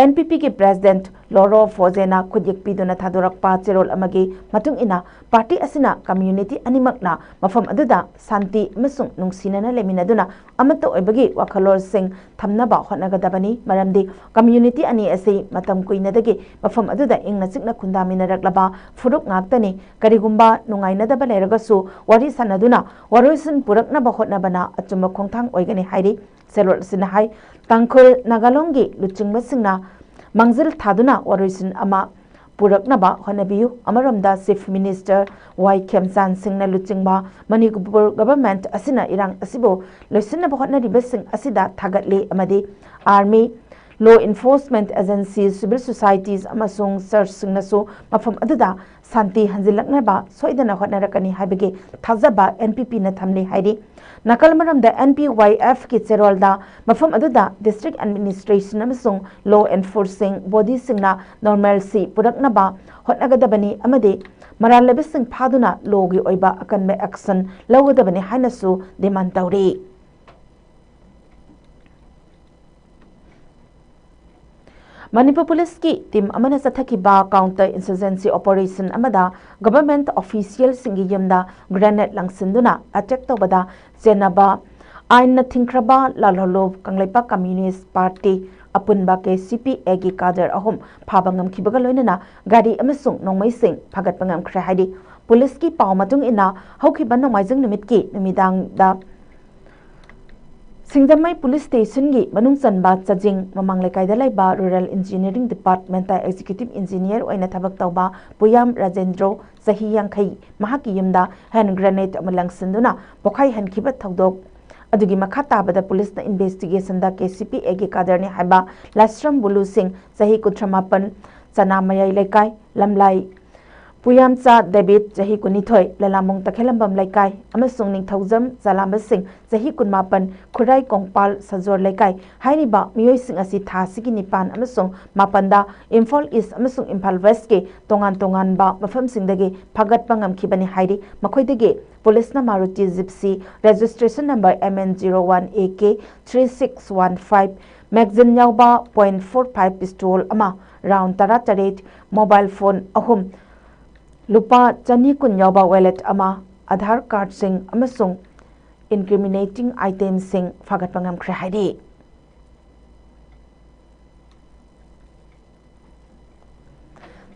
N P P ꯒꯤ ꯄ꯭ꯔꯦꯁꯤꯗꯦꯟꯠ ꯂꯣꯔꯣ ꯐꯣꯖꯦꯅ ꯈꯨꯠꯌꯦꯛ ꯄꯤꯗꯨꯅ ꯊꯥꯗꯣꯔꯛꯄ ꯆꯦꯔꯣꯜ ꯑꯃꯒꯤ ꯃꯇꯨꯡ ꯏꯟꯅ, ꯄꯥꯔꯇꯤ ꯑꯁꯤꯅ ꯀꯝꯃ꯭ꯌꯨꯅꯤꯇꯤ ꯑꯅꯤꯃꯛꯅ ꯃꯐꯝ ꯑꯗꯨꯗ ꯁꯥꯟꯇꯤ ꯑꯃꯁꯨꯡ ꯅꯨꯡꯁꯤꯅꯅ ꯂꯩꯃꯤꯟꯅꯗꯨꯅ ꯑꯃꯠꯇ ꯑꯣꯏꯕꯒꯤ ꯋꯥꯈꯜꯂꯣꯟꯁꯤꯡ ꯊꯝꯅꯕ ꯍꯣꯠꯅꯒꯗꯕꯅꯤ, ꯃꯔꯝꯗꯤ ꯀꯝꯃ꯭ꯌꯨꯅꯤꯇꯤ ꯑꯅꯤ ꯑꯁꯤ ꯃꯇꯝ ꯀꯨꯏꯅꯗꯒꯤ ꯃꯐꯝ ꯑꯗꯨꯗ ꯏꯪꯅ ꯆꯤꯛꯅ ꯈꯨꯟꯗꯥꯃꯤꯟꯅꯔꯛꯂꯕ ꯐꯨꯔꯨꯞ ꯉꯥꯛꯇꯅꯤ꯫ ꯀꯔꯤꯒꯨꯝꯕ ꯅꯨꯡꯉꯥꯏꯅꯗꯕ ꯂꯩꯔꯒꯁꯨ ꯋꯥꯔꯤ ꯁꯥꯟꯅꯗꯨꯅ ꯋꯥꯔꯣꯏꯁꯤꯟ ꯄꯨꯔꯛꯅꯕ ꯍꯣꯠꯅꯕꯅ ꯑꯆꯨꯝꯕ ꯈꯣꯡꯊꯥꯡ ꯑꯣꯏꯒꯅꯤ ꯍꯥꯏꯔꯤ꯫ ꯆꯦꯔꯣꯜ ꯑꯁꯤꯅ ꯍꯥꯏ, ꯇꯥꯡꯈꯨꯜ ꯅꯥꯒꯥꯂꯣꯡꯒꯤ ꯂꯨꯆꯤꯡꯕꯁꯤꯡꯅ ꯃꯥꯡꯖꯤꯜ ꯊꯥꯗꯨꯅ ꯋꯥꯔꯣꯏꯁꯤꯟ ꯑꯃ ꯄꯨꯔꯛꯅꯕ ꯍꯣꯠꯅꯕꯤꯌꯨ꯫ ꯑꯃꯔꯣꯝꯗ, ꯆꯤꯐ ꯃꯤꯅꯤꯁꯇꯔ ꯋꯥꯏ ꯈꯦꯝꯆꯥꯟ ꯁꯤꯡꯅ ꯂꯨꯆꯤꯡꯕ ꯃꯅꯤꯄꯨꯔ ꯒꯚꯔꯟꯃꯦꯟꯠ ꯑꯁꯤꯅ ꯏꯔꯥꯡ ꯑꯁꯤꯕꯨ ꯂꯣꯏꯁꯤꯟꯅꯕ ꯍꯣꯠꯅꯔꯤꯕꯁꯤꯡ ꯑꯁꯤꯗ ꯊꯥꯒꯠꯂꯤ ꯑꯃꯗꯤ ꯑꯥꯔꯃꯤ, ꯂꯣ ꯏꯟꯐꯣꯔꯁꯃꯦꯟꯠ ꯑꯦꯖꯦꯟꯁꯤ, ꯁꯤꯚꯤꯜ ꯁꯣꯁꯥꯏꯇꯤꯁ ꯑꯃꯁꯨꯡ ꯆꯔꯆꯁꯤꯡꯅꯁꯨ ꯃꯐꯝ ꯑꯗꯨꯗ ꯁꯥꯟꯇꯤ ꯍꯟꯖꯤꯜꯂꯛꯅꯕ ꯁꯣꯏꯗꯅ ꯍꯣꯠꯅꯔꯛꯀꯅꯤ ꯍꯥꯏꯕꯒꯤ ꯊꯥꯖꯕ N P P ꯅ ꯊꯝꯂꯤ ꯍꯥꯏꯔꯤ꯫ ꯅꯥꯀꯜ ꯑꯃꯔꯣꯝꯗ, N P Y F ꯀꯤ ꯆꯦꯔꯣꯜꯗ ꯃꯐꯝ ꯑꯗꯨꯗ ꯗꯤꯁꯇ꯭ꯔꯤꯛ ꯑꯦꯗꯃꯤꯅꯤꯁꯇ꯭ꯔꯦꯁꯟ ꯑꯃꯁꯨꯡ ꯂꯣ ꯏꯟꯐꯣꯔꯁꯤꯡ ꯕꯣꯗꯤꯁꯤꯡꯅ ꯅꯣꯔꯃꯦꯜꯁꯤ ꯄꯨꯔꯛꯅꯕ ꯍꯣꯠꯅꯒꯗꯕꯅꯤ ꯑꯃꯗꯤ ꯃꯔꯥꯜ ꯂꯩꯕꯁꯤꯡ ꯐꯥꯗꯨꯅ ꯂꯣꯒꯤ ꯑꯣꯏꯕ ꯑꯀꯟꯕ ꯑꯦꯛꯁꯟ ꯂꯧꯒꯗꯕꯅꯤ ꯍꯥꯏꯅꯁꯨ ꯗꯤꯃꯥꯟ ꯇꯧꯔꯤ꯫ ꯃꯅꯤꯄꯨꯔ ꯄꯨꯂꯤꯁꯀꯤ ꯇꯤꯝ ꯑꯃꯅ ꯆꯠꯊꯈꯤꯕ ꯀꯥꯎꯟꯇꯔ ꯏꯟꯁꯔꯖꯦꯟꯁꯤ ꯑꯣꯄꯔꯦꯁꯟ ꯑꯃꯗ ꯒꯚꯔꯟꯃꯦꯟꯠ ꯑꯣꯐꯤꯁꯤꯌꯦꯜꯁꯤꯡꯒꯤ ꯌꯨꯝꯗ ꯒ꯭ꯔꯦꯅꯦꯗ ꯂꯪꯁꯤꯟꯗꯨꯅ ꯑꯦꯇꯦꯛ ꯇꯧꯕꯗ ꯆꯦꯟꯅꯕ ꯑꯥꯏꯟꯅ ꯊꯤꯡꯈ꯭ꯔꯕ ꯂꯥꯜꯍꯧꯂꯨꯞ ꯀꯪꯂꯩꯄꯥꯛ ꯀꯝꯃ꯭ꯌꯨꯅꯤꯁꯠ ꯄꯥꯔꯇꯤ ꯑꯄꯨꯟꯕ, K C P A ꯒꯤ ꯀꯥꯗꯔ ꯑꯍꯨꯝ ꯐꯥꯕ ꯉꯝꯈꯤꯕꯒ ꯂꯣꯏꯅꯅ ꯒꯥꯔꯤ ꯑꯃꯁꯨꯡ ꯅꯣꯡꯃꯩꯁꯤꯡ ꯐꯥꯒꯠꯄ ꯉꯝꯈ꯭ꯔꯦ ꯍꯥꯏꯔꯤ꯫ ꯄꯨꯂꯤꯁꯀꯤ ꯄꯥꯎ ꯃꯇꯨꯡ ꯏꯟꯅ, ꯍꯧꯈꯤꯕ ꯅꯣꯡꯃꯥꯏꯖꯤꯡ ꯅꯨꯃꯤꯠꯀꯤ ꯅꯨꯃꯤꯗꯥꯡꯗ ꯁꯤꯡꯖꯃꯩ ꯄꯨꯂꯤꯁ ꯁ꯭ꯇꯦꯁꯟꯒꯤ ꯃꯅꯨꯡ ꯆꯟꯕ ꯆꯥꯖꯤꯡ ꯃꯃꯥꯡ ꯂꯩꯀꯥꯏꯗ ꯂꯩꯕ ꯔꯨꯔꯦꯜ ꯏꯟꯖꯤꯅꯤꯌꯔꯤꯡ ꯗꯤꯄꯥꯔꯠꯃꯦꯟꯠꯇ ꯑꯦꯛꯖꯤꯀ꯭ꯌꯨꯇꯤꯚ ꯏꯟꯖꯤꯅꯤꯌꯔ ꯑꯣꯏꯅ ꯊꯕꯛ ꯇꯧꯕ ꯄꯨꯌꯥꯝ ꯔꯥꯖꯦꯟꯗ꯭ꯔꯣ, ꯆꯍꯤ ꯌꯥꯡꯈꯩ, ꯃꯍꯥꯛꯀꯤ ꯌꯨꯝꯗ ꯍꯦꯟ ꯒ꯭ꯔꯦꯅꯦꯗ ꯑꯃ ꯂꯪꯁꯤꯟꯗꯨꯅ ꯄꯣꯈꯥꯏꯍꯟꯈꯤꯕ ꯊꯧꯗꯣꯛ ꯑꯗꯨꯒꯤ ꯃꯈꯥ ꯇꯥꯕꯗ ꯄꯨꯂꯤꯁꯅ ꯏꯟꯚꯦꯁꯇꯤꯒꯦꯁꯟꯗ K C P A ꯒꯤ ꯀꯥꯗꯔꯅꯤ ꯍꯥꯏꯕ ꯂꯥꯏꯁ꯭ꯔꯝ ꯕꯨꯂꯨ ꯁꯤꯡ, ꯆꯍꯤ ꯀꯨꯟꯊ꯭ꯔꯥ ꯃꯥꯄꯟ, ꯆꯅꯥ ꯃꯌꯥꯏ ꯂꯩꯀꯥꯏ, ꯂꯝꯂꯥꯏ ꯄꯨꯌꯥꯝꯆꯥ ꯗꯦꯕꯤꯠ, ꯆꯍꯤ ꯀꯨꯟꯅꯤꯊꯣꯏ, ꯂꯂꯥꯃꯣꯡ ꯇꯈꯦꯂꯝꯕꯝ ꯂꯩꯀꯥꯏ, ꯑꯃꯁꯨꯡ ꯅꯤꯡꯊꯧꯖꯝ ꯆꯥꯂꯥꯝꯕꯁꯤꯡ, ꯆꯍꯤ ꯀꯨꯟꯃꯥꯄꯟ, ꯈꯨꯔꯥꯏ ꯀꯣꯡꯄꯥꯜ ꯁꯖꯣꯔ ꯂꯩꯀꯥꯏ ꯍꯥꯏꯔꯤꯕ ꯃꯤꯑꯣꯏꯁꯤꯡ ꯑꯁꯤ ꯊꯥ ꯑꯁꯤꯒꯤ ꯅꯤꯄꯥꯟ ꯑꯃꯁꯨꯡ ꯃꯥꯄꯟꯗ ꯏꯝꯐꯥꯜ ꯏꯁ ꯑꯃꯁꯨꯡ ꯏꯝꯐꯥꯜ ꯋꯦꯁꯀꯤ ꯇꯣꯉꯥꯟ ꯇꯣꯉꯥꯟꯕ ꯃꯐꯝꯁꯤꯡꯗꯒꯤ ꯐꯥꯒꯠꯄ ꯉꯝꯈꯤꯕꯅꯤ ꯍꯥꯏꯔꯤ꯫ ꯃꯈꯣꯏꯗꯒꯤ ꯄꯨꯂꯤꯁꯅ Maruti gypsy registration number M N zero one A K three six one five, magazine ꯌꯥꯎꯕ point four five pistol ꯑꯃ, round ꯇꯔꯥꯇꯔꯦꯠ, mobile phone ꯑꯍꯨꯝ, ꯂꯨꯄꯥ ꯆꯅꯤ ꯀꯨꯟ ꯌꯥꯎꯕ wallet ꯑꯃ, ꯑꯥꯙꯥꯔ ꯀꯥꯔꯗꯁꯤꯡ ꯑꯃꯁꯨꯡ incriminating itemꯁꯤꯡ ꯐꯥꯒꯠꯄ ꯉꯝꯈ꯭ꯔꯦ ꯍꯥꯏꯔꯤ꯫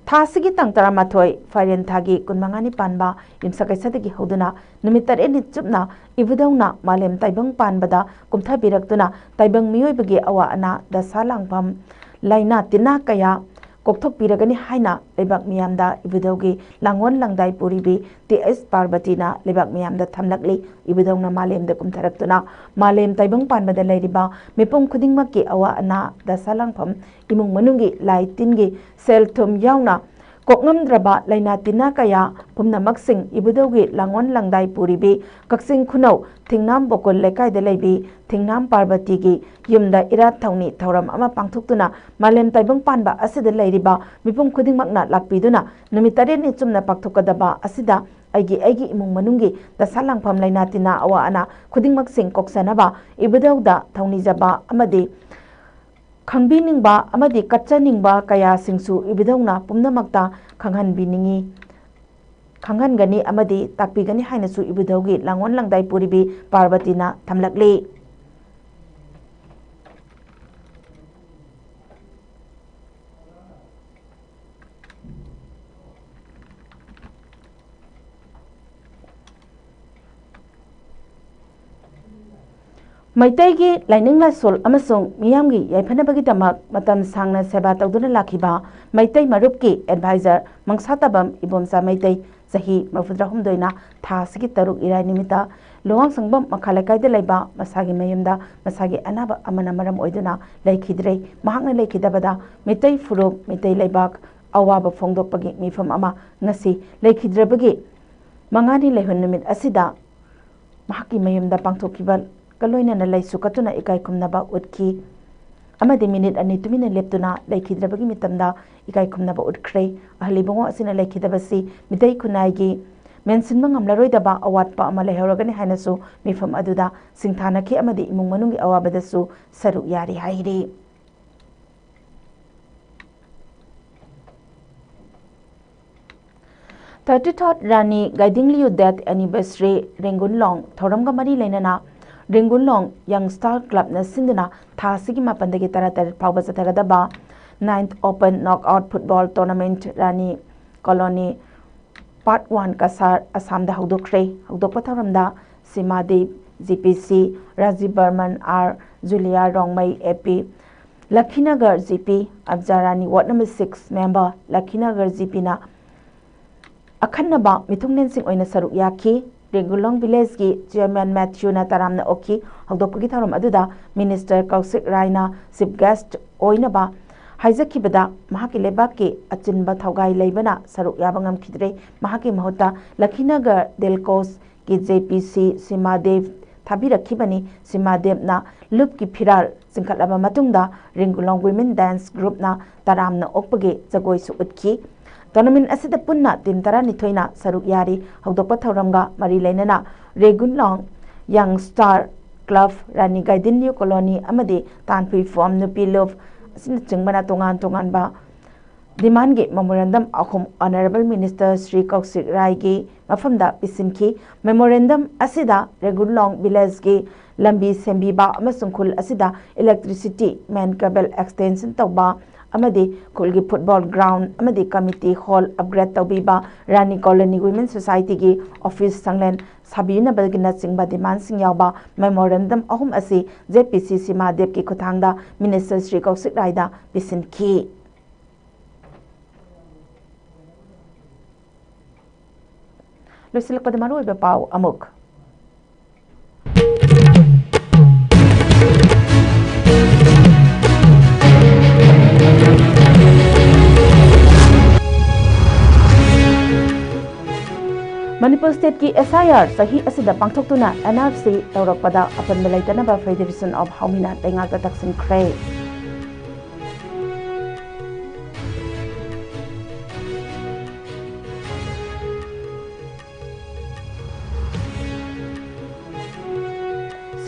ꯊꯥ ꯑꯁꯤꯒꯤ ꯇꯥꯡ ꯇꯔꯥꯃꯥꯊꯣꯏ, ꯐꯥꯏꯔꯦꯟ ꯊꯥꯒꯤ ꯀꯨꯟꯃꯉꯥꯅꯤ ꯄꯥꯟꯕ ꯌꯨꯝꯁꯀꯩꯁꯗꯒꯤ ꯍꯧꯗꯨꯅ ꯅꯨꯃꯤꯠ ꯇꯔꯦꯠꯅꯤ ꯆꯨꯞꯅ ꯏꯕꯨꯙꯧꯅ ꯃꯥꯂꯦꯝ ꯇꯥꯏꯕꯪ ꯄꯥꯟꯕꯗ ꯀꯨꯝꯊꯕꯤꯔꯛꯇꯨꯅ ꯇꯥꯏꯕꯪ ꯃꯤꯑꯣꯏꯕꯒꯤ ꯑꯋꯥ ꯑꯅꯥ, ꯗꯁꯥ ꯂꯥꯡꯐꯝ, ꯂꯥꯏꯅꯥ ꯇꯤꯟꯅꯥ ꯀꯌꯥ ꯀꯣꯛꯊꯣꯛꯄꯤꯔꯒꯅꯤ ꯍꯥꯏꯅ ꯂꯩꯕꯥꯛ ꯃꯤꯌꯥꯝꯗ ꯏꯕꯨꯙꯧꯒꯤ ꯂꯥꯡꯑꯣꯟ ꯂꯥꯡꯗꯥꯏ ꯄꯨꯔꯤꯕꯤ ꯇꯤ ꯑꯦꯁ ꯄꯥꯔꯕꯇꯤꯅ ꯂꯩꯕꯥꯛ ꯃꯤꯌꯥꯝꯗ ꯊꯝꯂꯛꯂꯤ꯫ ꯏꯕꯨꯙꯧꯅ ꯃꯥꯂꯦꯝꯗ ꯀꯨꯝꯊꯔꯛꯇꯨꯅ ꯃꯥꯂꯦꯝ ꯇꯥꯏꯕꯪ ꯄꯥꯟꯕꯗ ꯂꯩꯔꯤꯕ ꯃꯤꯄꯨꯝ ꯈꯨꯗꯤꯡꯃꯛꯀꯤ ꯑꯋꯥ ꯑꯅꯥ, ꯗꯁꯥ ꯂꯥꯡꯐꯝ, ꯏꯃꯨꯡ ꯃꯅꯨꯡꯒꯤ ꯂꯥꯏ ꯇꯤꯟꯒꯤ ꯁꯦꯜ ꯊꯨꯝ ꯌꯥꯎꯅ ꯀꯣꯛꯉꯝꯗ꯭ꯔꯕ ꯂꯥꯏꯅꯥ ꯇꯤꯟꯅꯥ ꯀꯌꯥ ꯄꯨꯝꯅꯃꯛꯁꯤꯡ ꯏꯕꯨꯙꯧꯒꯤ ꯂꯥꯡꯑꯣꯟ ꯂꯥꯡꯗꯥꯏ ꯄꯨꯔꯤꯕꯤ ꯀꯛꯆꯤꯡ ꯈꯨꯅꯧ ꯊꯤꯡꯅꯥꯝ ꯕꯣꯀꯨꯜ ꯂꯩꯀꯥꯏꯗ ꯂꯩꯕꯤ ꯊꯤꯡꯅꯥꯝ ꯄꯥꯔꯕꯇꯤꯒꯤ ꯌꯨꯝꯗ ꯏꯔꯥꯠ ꯊꯧꯅꯤ ꯊꯧꯔꯝ ꯑꯃ ꯄꯥꯡꯊꯣꯛꯇꯨꯅ ꯃꯥꯂꯦꯝ ꯇꯥꯏꯕꯪ ꯄꯥꯟꯕ ꯑꯁꯤꯗ ꯂꯩꯔꯤꯕ ꯃꯤꯄꯨꯝ ꯈꯨꯗꯤꯡꯃꯛꯅ ꯂꯥꯛꯄꯤꯗꯨꯅ ꯅꯨꯃꯤꯠ ꯇꯔꯦꯠꯅꯤ ꯆꯨꯝꯅ ꯄꯥꯡꯊꯣꯛꯀꯗꯕ ꯑꯁꯤꯗ ꯑꯩꯒꯤ, ꯑꯩꯒꯤ ꯏꯃꯨꯡ ꯃꯅꯨꯡꯒꯤ ꯗꯁꯥ ꯂꯥꯡꯐꯝ ꯂꯥꯏꯅꯥ ꯇꯤꯟꯅꯥ ꯑꯋꯥ ꯑꯅꯥ ꯈꯨꯗꯤꯡꯃꯛꯁꯤꯡ ꯀꯣꯛꯆꯅꯕ ꯏꯕꯨꯙꯧꯗ ꯊꯧꯅꯤꯖꯕ ꯑꯃꯗꯤ ꯈꯪꯕꯤꯅꯤꯡꯕ ꯑꯃꯗꯤ ꯀꯠꯆꯅꯤꯡꯕ ꯀꯌꯥꯁꯤꯡꯁꯨ ꯏꯕꯨꯙꯧꯅ ꯄꯨꯝꯅꯃꯛꯇ ꯈꯪꯍꯟꯕꯤꯅꯤꯡꯏ, ꯈꯪꯍꯟꯒꯅꯤ ꯑꯃꯗꯤ ꯇꯥꯛꯄꯤꯒꯅꯤ ꯍꯥꯏꯅꯁꯨ ꯏꯕꯨꯙꯧꯒꯤ ꯂꯥꯡꯑꯣꯟ ꯂꯥꯡꯗꯥꯏ ꯄꯨꯔꯤꯕꯤ ꯄꯥꯔꯕꯇꯤꯅ ꯊꯝꯂꯛꯂꯤ꯫ ꯃꯩꯇꯩꯒꯤ ꯂꯥꯏꯅꯤꯡ ꯂꯥꯏꯁꯣꯜ ꯑꯃꯁꯨꯡ ꯃꯤꯌꯥꯝꯒꯤ ꯌꯥꯏꯐꯅꯕꯒꯤꯗꯃꯛ ꯃꯇꯝ ꯁꯥꯡꯅ ꯁꯦꯕꯥ ꯇꯧꯗꯨꯅ ꯂꯥꯛꯈꯤꯕ ꯃꯩꯇꯩ ꯃꯔꯨꯞꯀꯤ advisor ꯃꯪꯁꯥꯇꯥꯕꯝ ꯏꯕꯣꯝꯆꯥ ꯃꯩꯇꯩ, ꯆꯍꯤ ꯃꯔꯤꯐꯨꯇꯔꯥꯍꯨꯝꯗꯣꯏꯅ ꯊꯥ ꯑꯁꯤꯒꯤ ꯇꯔꯨꯛ ꯏꯔꯥꯏ ꯅꯨꯃꯤꯠꯇ ꯂꯨꯋꯥꯡꯁꯪꯕꯝ ꯃꯈꯥ ꯂꯩꯀꯥꯏꯗ ꯂꯩꯕ ꯃꯁꯥꯒꯤ ꯃꯌꯨꯝꯗ ꯃꯁꯥꯒꯤ ꯑꯅꯥꯕ ꯑꯃꯅ ꯃꯔꯝ ꯑꯣꯏꯗꯨꯅ ꯂꯩꯈꯤꯗ꯭ꯔꯦ꯫ ꯃꯍꯥꯛꯅ ꯂꯩꯈꯤꯗꯕꯗ ꯃꯤꯇꯩ ꯐꯨꯔꯨꯞ, ꯃꯤꯇꯩ ꯂꯩꯕꯥꯛ, ꯑꯋꯥꯕ ꯐꯣꯡꯗꯣꯛꯄꯒꯤ ꯃꯤꯐꯝ ꯑꯃ ꯉꯁꯤ ꯂꯩꯈꯤꯗ꯭ꯔꯕꯒꯤ ꯃꯉꯥꯅꯤ ꯂꯩꯍꯣꯟ ꯅꯨꯃꯤꯠ ꯑꯁꯤꯗ ꯃꯍꯥꯛꯀꯤ ꯃꯌꯨꯝꯗ ꯄꯥꯡꯊꯣꯛꯈꯤꯕꯒ ꯂꯣꯏꯅꯅ ꯂꯩꯁꯨ ꯀꯠꯇꯨꯅ ꯏꯀꯥꯏ ꯈꯨꯝꯅꯕ ꯎꯠꯈꯤ ꯑꯃꯗꯤ ꯃꯤꯅꯤꯠ ꯑꯅꯤ ꯇꯨꯃꯤꯟꯅ ꯂꯦꯞꯇꯨꯅ ꯂꯩꯈꯤꯗ꯭ꯔꯕꯒꯤ ꯃꯇꯝꯗ ꯏꯀꯥꯏ ꯈꯨꯝꯅꯕ ꯎꯠꯈ꯭ꯔꯦ꯫ ꯑꯍꯜ ꯏꯕꯨꯡꯉꯣ ꯑꯁꯤꯅ ꯂꯩꯈꯤꯗꯕꯁꯤ ꯃꯤꯇꯩ ꯈꯨꯟꯅꯥꯏꯒꯤ ꯃꯦꯟꯁꯤꯟꯕ ꯉꯝꯂꯔꯣꯏꯗꯕ ꯑꯋꯥꯠꯄ ꯑꯃ ꯂꯩꯍꯧꯔꯒꯅꯤ ꯍꯥꯏꯅꯁꯨ ꯃꯤꯐꯝ ꯑꯗꯨꯗ ꯁꯤꯡꯊꯥꯅꯈꯤ ꯑꯃꯗꯤ ꯏꯃꯨꯡ ꯃꯅꯨꯡꯒꯤ ꯑꯋꯥꯕꯗꯁꯨ ꯁꯔꯨꯛ ꯌꯥꯔꯤ ꯍꯥꯏꯔꯤ꯫ Thirty third ꯔꯥꯅꯤ ꯒꯥꯏꯗꯤꯡꯂꯤꯌꯨ death anniversary ꯔꯦꯡꯒꯨꯟꯂꯣꯡ ꯊꯧꯔꯝꯒ ꯃꯔꯤ ꯂꯩꯅꯅ ꯔꯦꯡꯒꯨꯟꯂꯣꯡ Young Star Clubꯅ ꯁꯤꯟꯗꯨꯅ ꯊꯥ ꯑꯁꯤꯒꯤ ꯃꯥꯄꯟꯗꯒꯤ ꯇꯔꯥꯇꯔꯦꯠ ꯐꯥꯎꯕ ꯆꯠꯊꯒꯗꯕ ninth Open Knockout Football Tournament Rani colony Part One ꯀꯁꯥꯔ ꯑꯁꯥꯝꯗ ꯍꯧꯗꯣꯛꯈ꯭ꯔꯦ꯫ ꯍꯧꯗꯣꯛꯄ ꯊꯧꯔꯝꯗ Sima Deb, G P C, Rajib Barman, R Julia Rongmei, A P Lakhinagar G P, Abja Rani Ward number six member Lakhinagar G ꯄꯤꯅ ꯑꯈꯟꯅꯕ ꯃꯤꯊꯨꯡꯂꯦꯟꯁꯤꯡ ꯑꯣꯏꯅ ꯁꯔꯨꯛ ꯌꯥꯈꯤ꯫ ꯔꯦꯡꯒꯨꯂꯣꯡ ꯚꯤꯂꯦꯖꯀꯤ ꯆꯤꯌꯔꯃꯦꯟ ꯃꯦꯊ꯭ꯌꯨꯅ ꯇꯔꯥꯝꯅ ꯑꯣꯛꯈꯤ꯫ ꯍꯧꯗꯣꯛꯄꯒꯤ ꯊꯧꯔꯝ ꯑꯗꯨꯗ ꯃꯤꯅꯤꯁꯇꯔ ꯀꯧꯁꯤꯛ ꯔꯥꯏꯅ ꯆꯤꯐ ꯒꯦꯁ꯭ꯠ ꯑꯣꯏꯅꯕ ꯍꯥꯏꯖꯈꯤꯕꯗ ꯃꯍꯥꯛꯀꯤ ꯂꯩꯕꯥꯛꯀꯤ ꯑꯆꯤꯟꯕ ꯊꯧꯒꯥꯏ ꯂꯩꯕꯅ ꯁꯔꯨꯛ ꯌꯥꯕ ꯉꯝꯈꯤꯗ꯭ꯔꯦ꯫ ꯃꯍꯥꯛꯀꯤ ꯃꯍꯨꯠꯇ ꯂꯛꯈꯤꯅꯒꯔ ꯗꯦꯜꯀꯣꯁꯀꯤ ꯖꯦ ꯄꯤ ꯁꯤ ꯁꯤꯃꯥ ꯗꯦꯕ ꯊꯥꯕꯤꯔꯛꯈꯤꯕꯅꯤ꯫ ꯁꯤꯃꯥ ꯗꯦꯕꯅ ꯂꯨꯞꯀꯤ ꯐꯤꯔꯥꯜ ꯆꯤꯡꯈꯠꯂꯕ ꯃꯇꯨꯡꯗ ꯔꯤꯡꯒꯨꯂꯣꯡ Women Dance Groupꯅ ꯇꯔꯥꯝꯅ ꯑꯣꯛꯄꯒꯤ ꯖꯒꯣꯏꯁꯨ ꯎꯠꯈꯤ꯫ ꯇꯣꯔꯅꯥꯃꯦꯟ ꯑꯁꯤꯗ ꯄꯨꯟꯅ ꯇꯤꯝ ꯇꯔꯥꯅꯤꯊꯣꯏꯅ ꯁꯔꯨꯛ ꯌꯥꯔꯤ꯫ ꯍꯧꯗꯣꯛꯄ ꯊꯧꯔꯝꯒ ꯃꯔꯤ ꯂꯩꯅꯅ ꯔꯦꯒꯨꯟꯂꯣꯡ Young Star Club, ꯔꯥꯅꯤ ꯒꯥꯏꯗꯤꯟꯂꯤꯌꯨ ꯀꯣꯂꯣꯅꯤ ꯑꯃꯗꯤ ꯇꯥꯟꯐꯨꯏ ꯐꯣꯝ ꯅꯨꯄꯤ ꯂꯨꯞ ꯑꯁꯤꯅꯆꯤꯡꯕꯅ ꯇꯣꯉꯥꯟ ꯇꯣꯉꯥꯟꯕ ꯗꯤꯃꯥꯟꯒꯤ ꯃꯦꯃꯣꯔꯦꯟꯗꯝ ꯑꯍꯨꯝ ꯑꯣꯅꯔꯦꯕꯜ ꯃꯤꯅꯤꯁꯇꯔ ꯁ꯭ꯔꯤ ꯀꯧꯁꯤꯛ ꯔꯥꯏꯒꯤ ꯃꯐꯝꯗ ꯄꯤꯁꯤꯟꯈꯤ꯫ ꯃꯦꯃꯣꯔꯦꯟꯗꯝ ꯑꯁꯤꯗ ꯔꯦꯒꯨꯟꯂꯣꯡ ꯚꯤꯂꯦꯖꯀꯤ ꯂꯝꯕꯤ ꯁꯦꯝꯕꯤꯕ ꯑꯃꯁꯨꯡ ꯈꯨꯜ ꯑꯁꯤꯗ electricity main cable extension ꯇꯧꯕ ꯑꯃꯗꯤ ꯈꯨꯜꯒꯤ ꯐꯨꯠꯕꯣꯜ ꯒ꯭ꯔꯥꯎꯟ ꯑꯃꯗꯤ ꯀꯃꯤꯇꯤ ꯍꯣꯜ ꯑꯞꯒ꯭ꯔꯦꯗ ꯇꯧꯕꯤꯕ, ꯔꯥꯅꯤ ꯀꯣꯂꯣꯅꯤ ꯋꯤꯃꯦꯟ ꯁꯣꯁꯥꯏꯇꯤꯒꯤ ꯑꯣꯐꯤꯁ ꯁꯪꯂꯦꯟ ꯁꯥꯕꯤꯅꯕꯒꯤꯅꯆꯤꯡꯕ ꯗꯤꯃꯥꯟꯁꯤꯡ ꯌꯥꯎꯕ ꯃꯦꯃꯣꯔꯦꯟꯗꯝ ꯑꯍꯨꯝ ꯑꯁꯤ ꯖꯦ ꯄꯤ ꯁꯤ ꯁꯤꯃꯥ ꯗꯦꯕꯀꯤ ꯈꯨꯠꯊꯥꯡꯗ ꯃꯤꯅꯤꯁꯇꯔ ꯁ꯭ꯔꯤ ꯀꯧꯁꯤꯛ ꯔꯥꯏꯗ ꯄꯤꯁꯤꯟꯈꯤ꯫ ꯂꯣꯏꯁꯤꯜꯂꯛꯄꯗ ꯃꯔꯨꯑꯣꯏꯕ ꯄꯥꯎ ꯑꯃꯨꯛ꯫ ꯃꯅꯤꯄꯨꯔ ꯁ꯭ꯇꯦꯠꯀꯤ ꯑꯦꯁ ꯑꯥꯏ ꯑꯥꯔ ꯆꯍꯤ ꯑꯁꯤꯗ ꯄꯥꯡꯊꯣꯛꯇꯨꯅ ꯑꯦꯟ ꯑꯥꯔ ꯁꯤ ꯇꯧꯔꯛꯄꯗ ꯑꯄꯟꯕ ꯂꯩꯇꯅꯕ ꯐꯦꯗꯦꯔꯦꯁꯟ ꯑꯣꯐ ꯍꯥꯎꯃꯤꯅ ꯂꯩꯉꯥꯛꯇ ꯇꯛꯁꯤꯟꯈ꯭ꯔꯦ꯫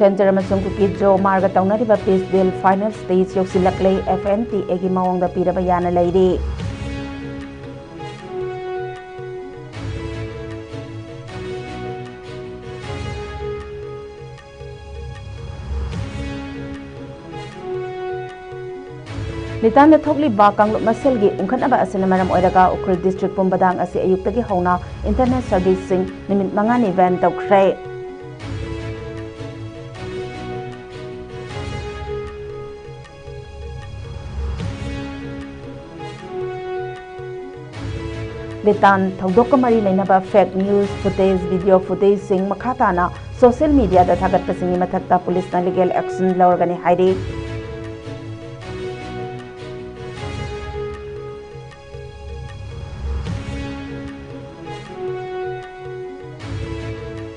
ꯁꯦꯟꯇꯔ ꯑꯃꯁꯨꯡ ꯀꯨꯀꯤ ꯖꯣ ꯃꯥꯔꯒ ꯇꯧꯅꯔꯤꯕ ꯄꯤꯁ ꯗꯤꯜ ꯐꯥꯏꯅꯦꯜ ꯁ꯭ꯇꯦꯖ ꯌꯧꯁꯤꯜꯂꯛꯂꯦ, ꯑꯦꯐ ꯑꯦꯟ ꯇꯤ ꯑꯦꯒꯤ ꯃꯑꯣꯡꯗ ꯄꯤꯔꯕ ꯌꯥꯅ ꯂꯩꯔꯤ꯫ ꯂꯤꯇꯥꯟꯗ ꯊꯣꯛꯂꯤꯕ ꯀꯥꯡꯂꯨꯞ ꯃꯁꯦꯜꯒꯤ ꯎꯪꯈꯠꯅꯕ ꯑꯁꯤꯅ ꯃꯔꯝ ꯑꯣꯏꯔꯒ ꯎꯈ꯭ꯔꯨꯜ ꯗꯤꯁꯇ꯭ꯔꯤꯛ ꯄꯨꯝꯕꯗ ꯉꯁꯤ ꯑꯌꯨꯛꯇꯒꯤ ꯍꯧꯅ ꯏꯟꯇꯔꯅꯦꯠ ꯁꯔꯚꯤꯁꯁꯤꯡ ꯅꯨꯃꯤꯠ ꯃꯉꯥꯅꯤ ꯕꯦꯟ ꯇꯧꯈ꯭ꯔꯦ꯫ ꯂꯤꯇꯥꯟ ꯊꯧꯗꯣꯛꯀ ꯃꯔꯤ ꯂꯩꯅꯕ ꯐꯦꯛ ꯅ꯭ꯌꯨꯁ ꯐꯨꯇꯦꯖ, ꯚꯤꯗꯤꯑꯣ ꯐꯨꯇꯦꯖꯁꯤꯡ ꯃꯈꯥ ꯇꯥꯅ ꯁꯣꯁꯤꯌꯦꯜ ꯃꯤꯗꯤꯌꯥꯗ ꯊꯥꯒꯠꯄꯁꯤꯡꯒꯤ ꯃꯊꯛꯇ ꯄꯨꯂꯤꯁꯅ ꯂꯤꯒꯦꯜ ꯑꯦꯛꯁꯟ ꯂꯧꯔꯒꯅꯤ ꯍꯥꯏꯔꯤ꯫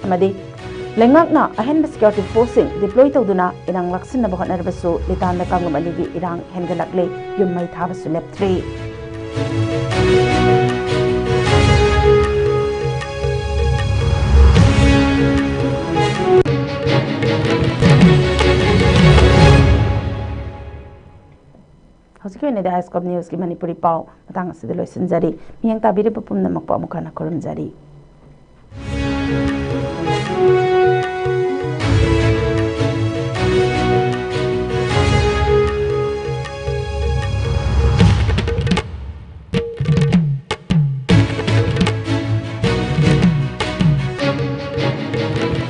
ꯑꯃꯗꯤ ꯂꯩꯉꯥꯛꯅ ꯑꯍꯦꯟꯕ ꯁꯦꯀ꯭ꯌꯨꯔꯤꯇꯤ ꯐꯣꯔꯁꯁꯤꯡ ꯗꯤꯄ꯭ꯂꯣꯏ ꯇꯧꯗꯨꯅ ꯏꯔꯥꯡ ꯂꯥꯛꯁꯤꯟꯅꯕ ꯍꯣꯠꯅꯔꯕꯁꯨ ꯂꯤꯇꯥꯟꯗ ꯀꯥꯡꯂꯨꯞ ꯑꯅꯤꯒꯤ ꯏꯔꯥꯡ ꯍꯦꯟꯒꯠꯂꯛꯂꯦ, ꯌꯨꯝ ꯃꯩ ꯊꯥꯕꯁꯨ ꯂꯦꯞꯇ꯭ꯔꯤ꯫ ꯍꯧꯖꯤꯛꯀꯤ ꯑꯣꯏꯅꯗꯤ ꯑꯥꯏꯁꯀꯣꯞ ꯅ꯭ꯌꯨꯁꯀꯤ ꯃꯅꯤꯄꯨꯔꯤ ꯄꯥꯎ ꯃꯇꯥꯡ ꯑꯁꯤꯗ ꯂꯣꯏꯁꯤꯟꯖꯔꯤ꯫ ꯃꯤꯠꯌꯦꯡ ꯇꯥꯕꯤꯔꯤꯕ ꯄꯨꯝꯅꯃꯛꯄꯨ ꯑꯃꯨꯛ ꯍꯟꯅ ꯈꯨꯔꯨꯝꯖꯔꯤ꯫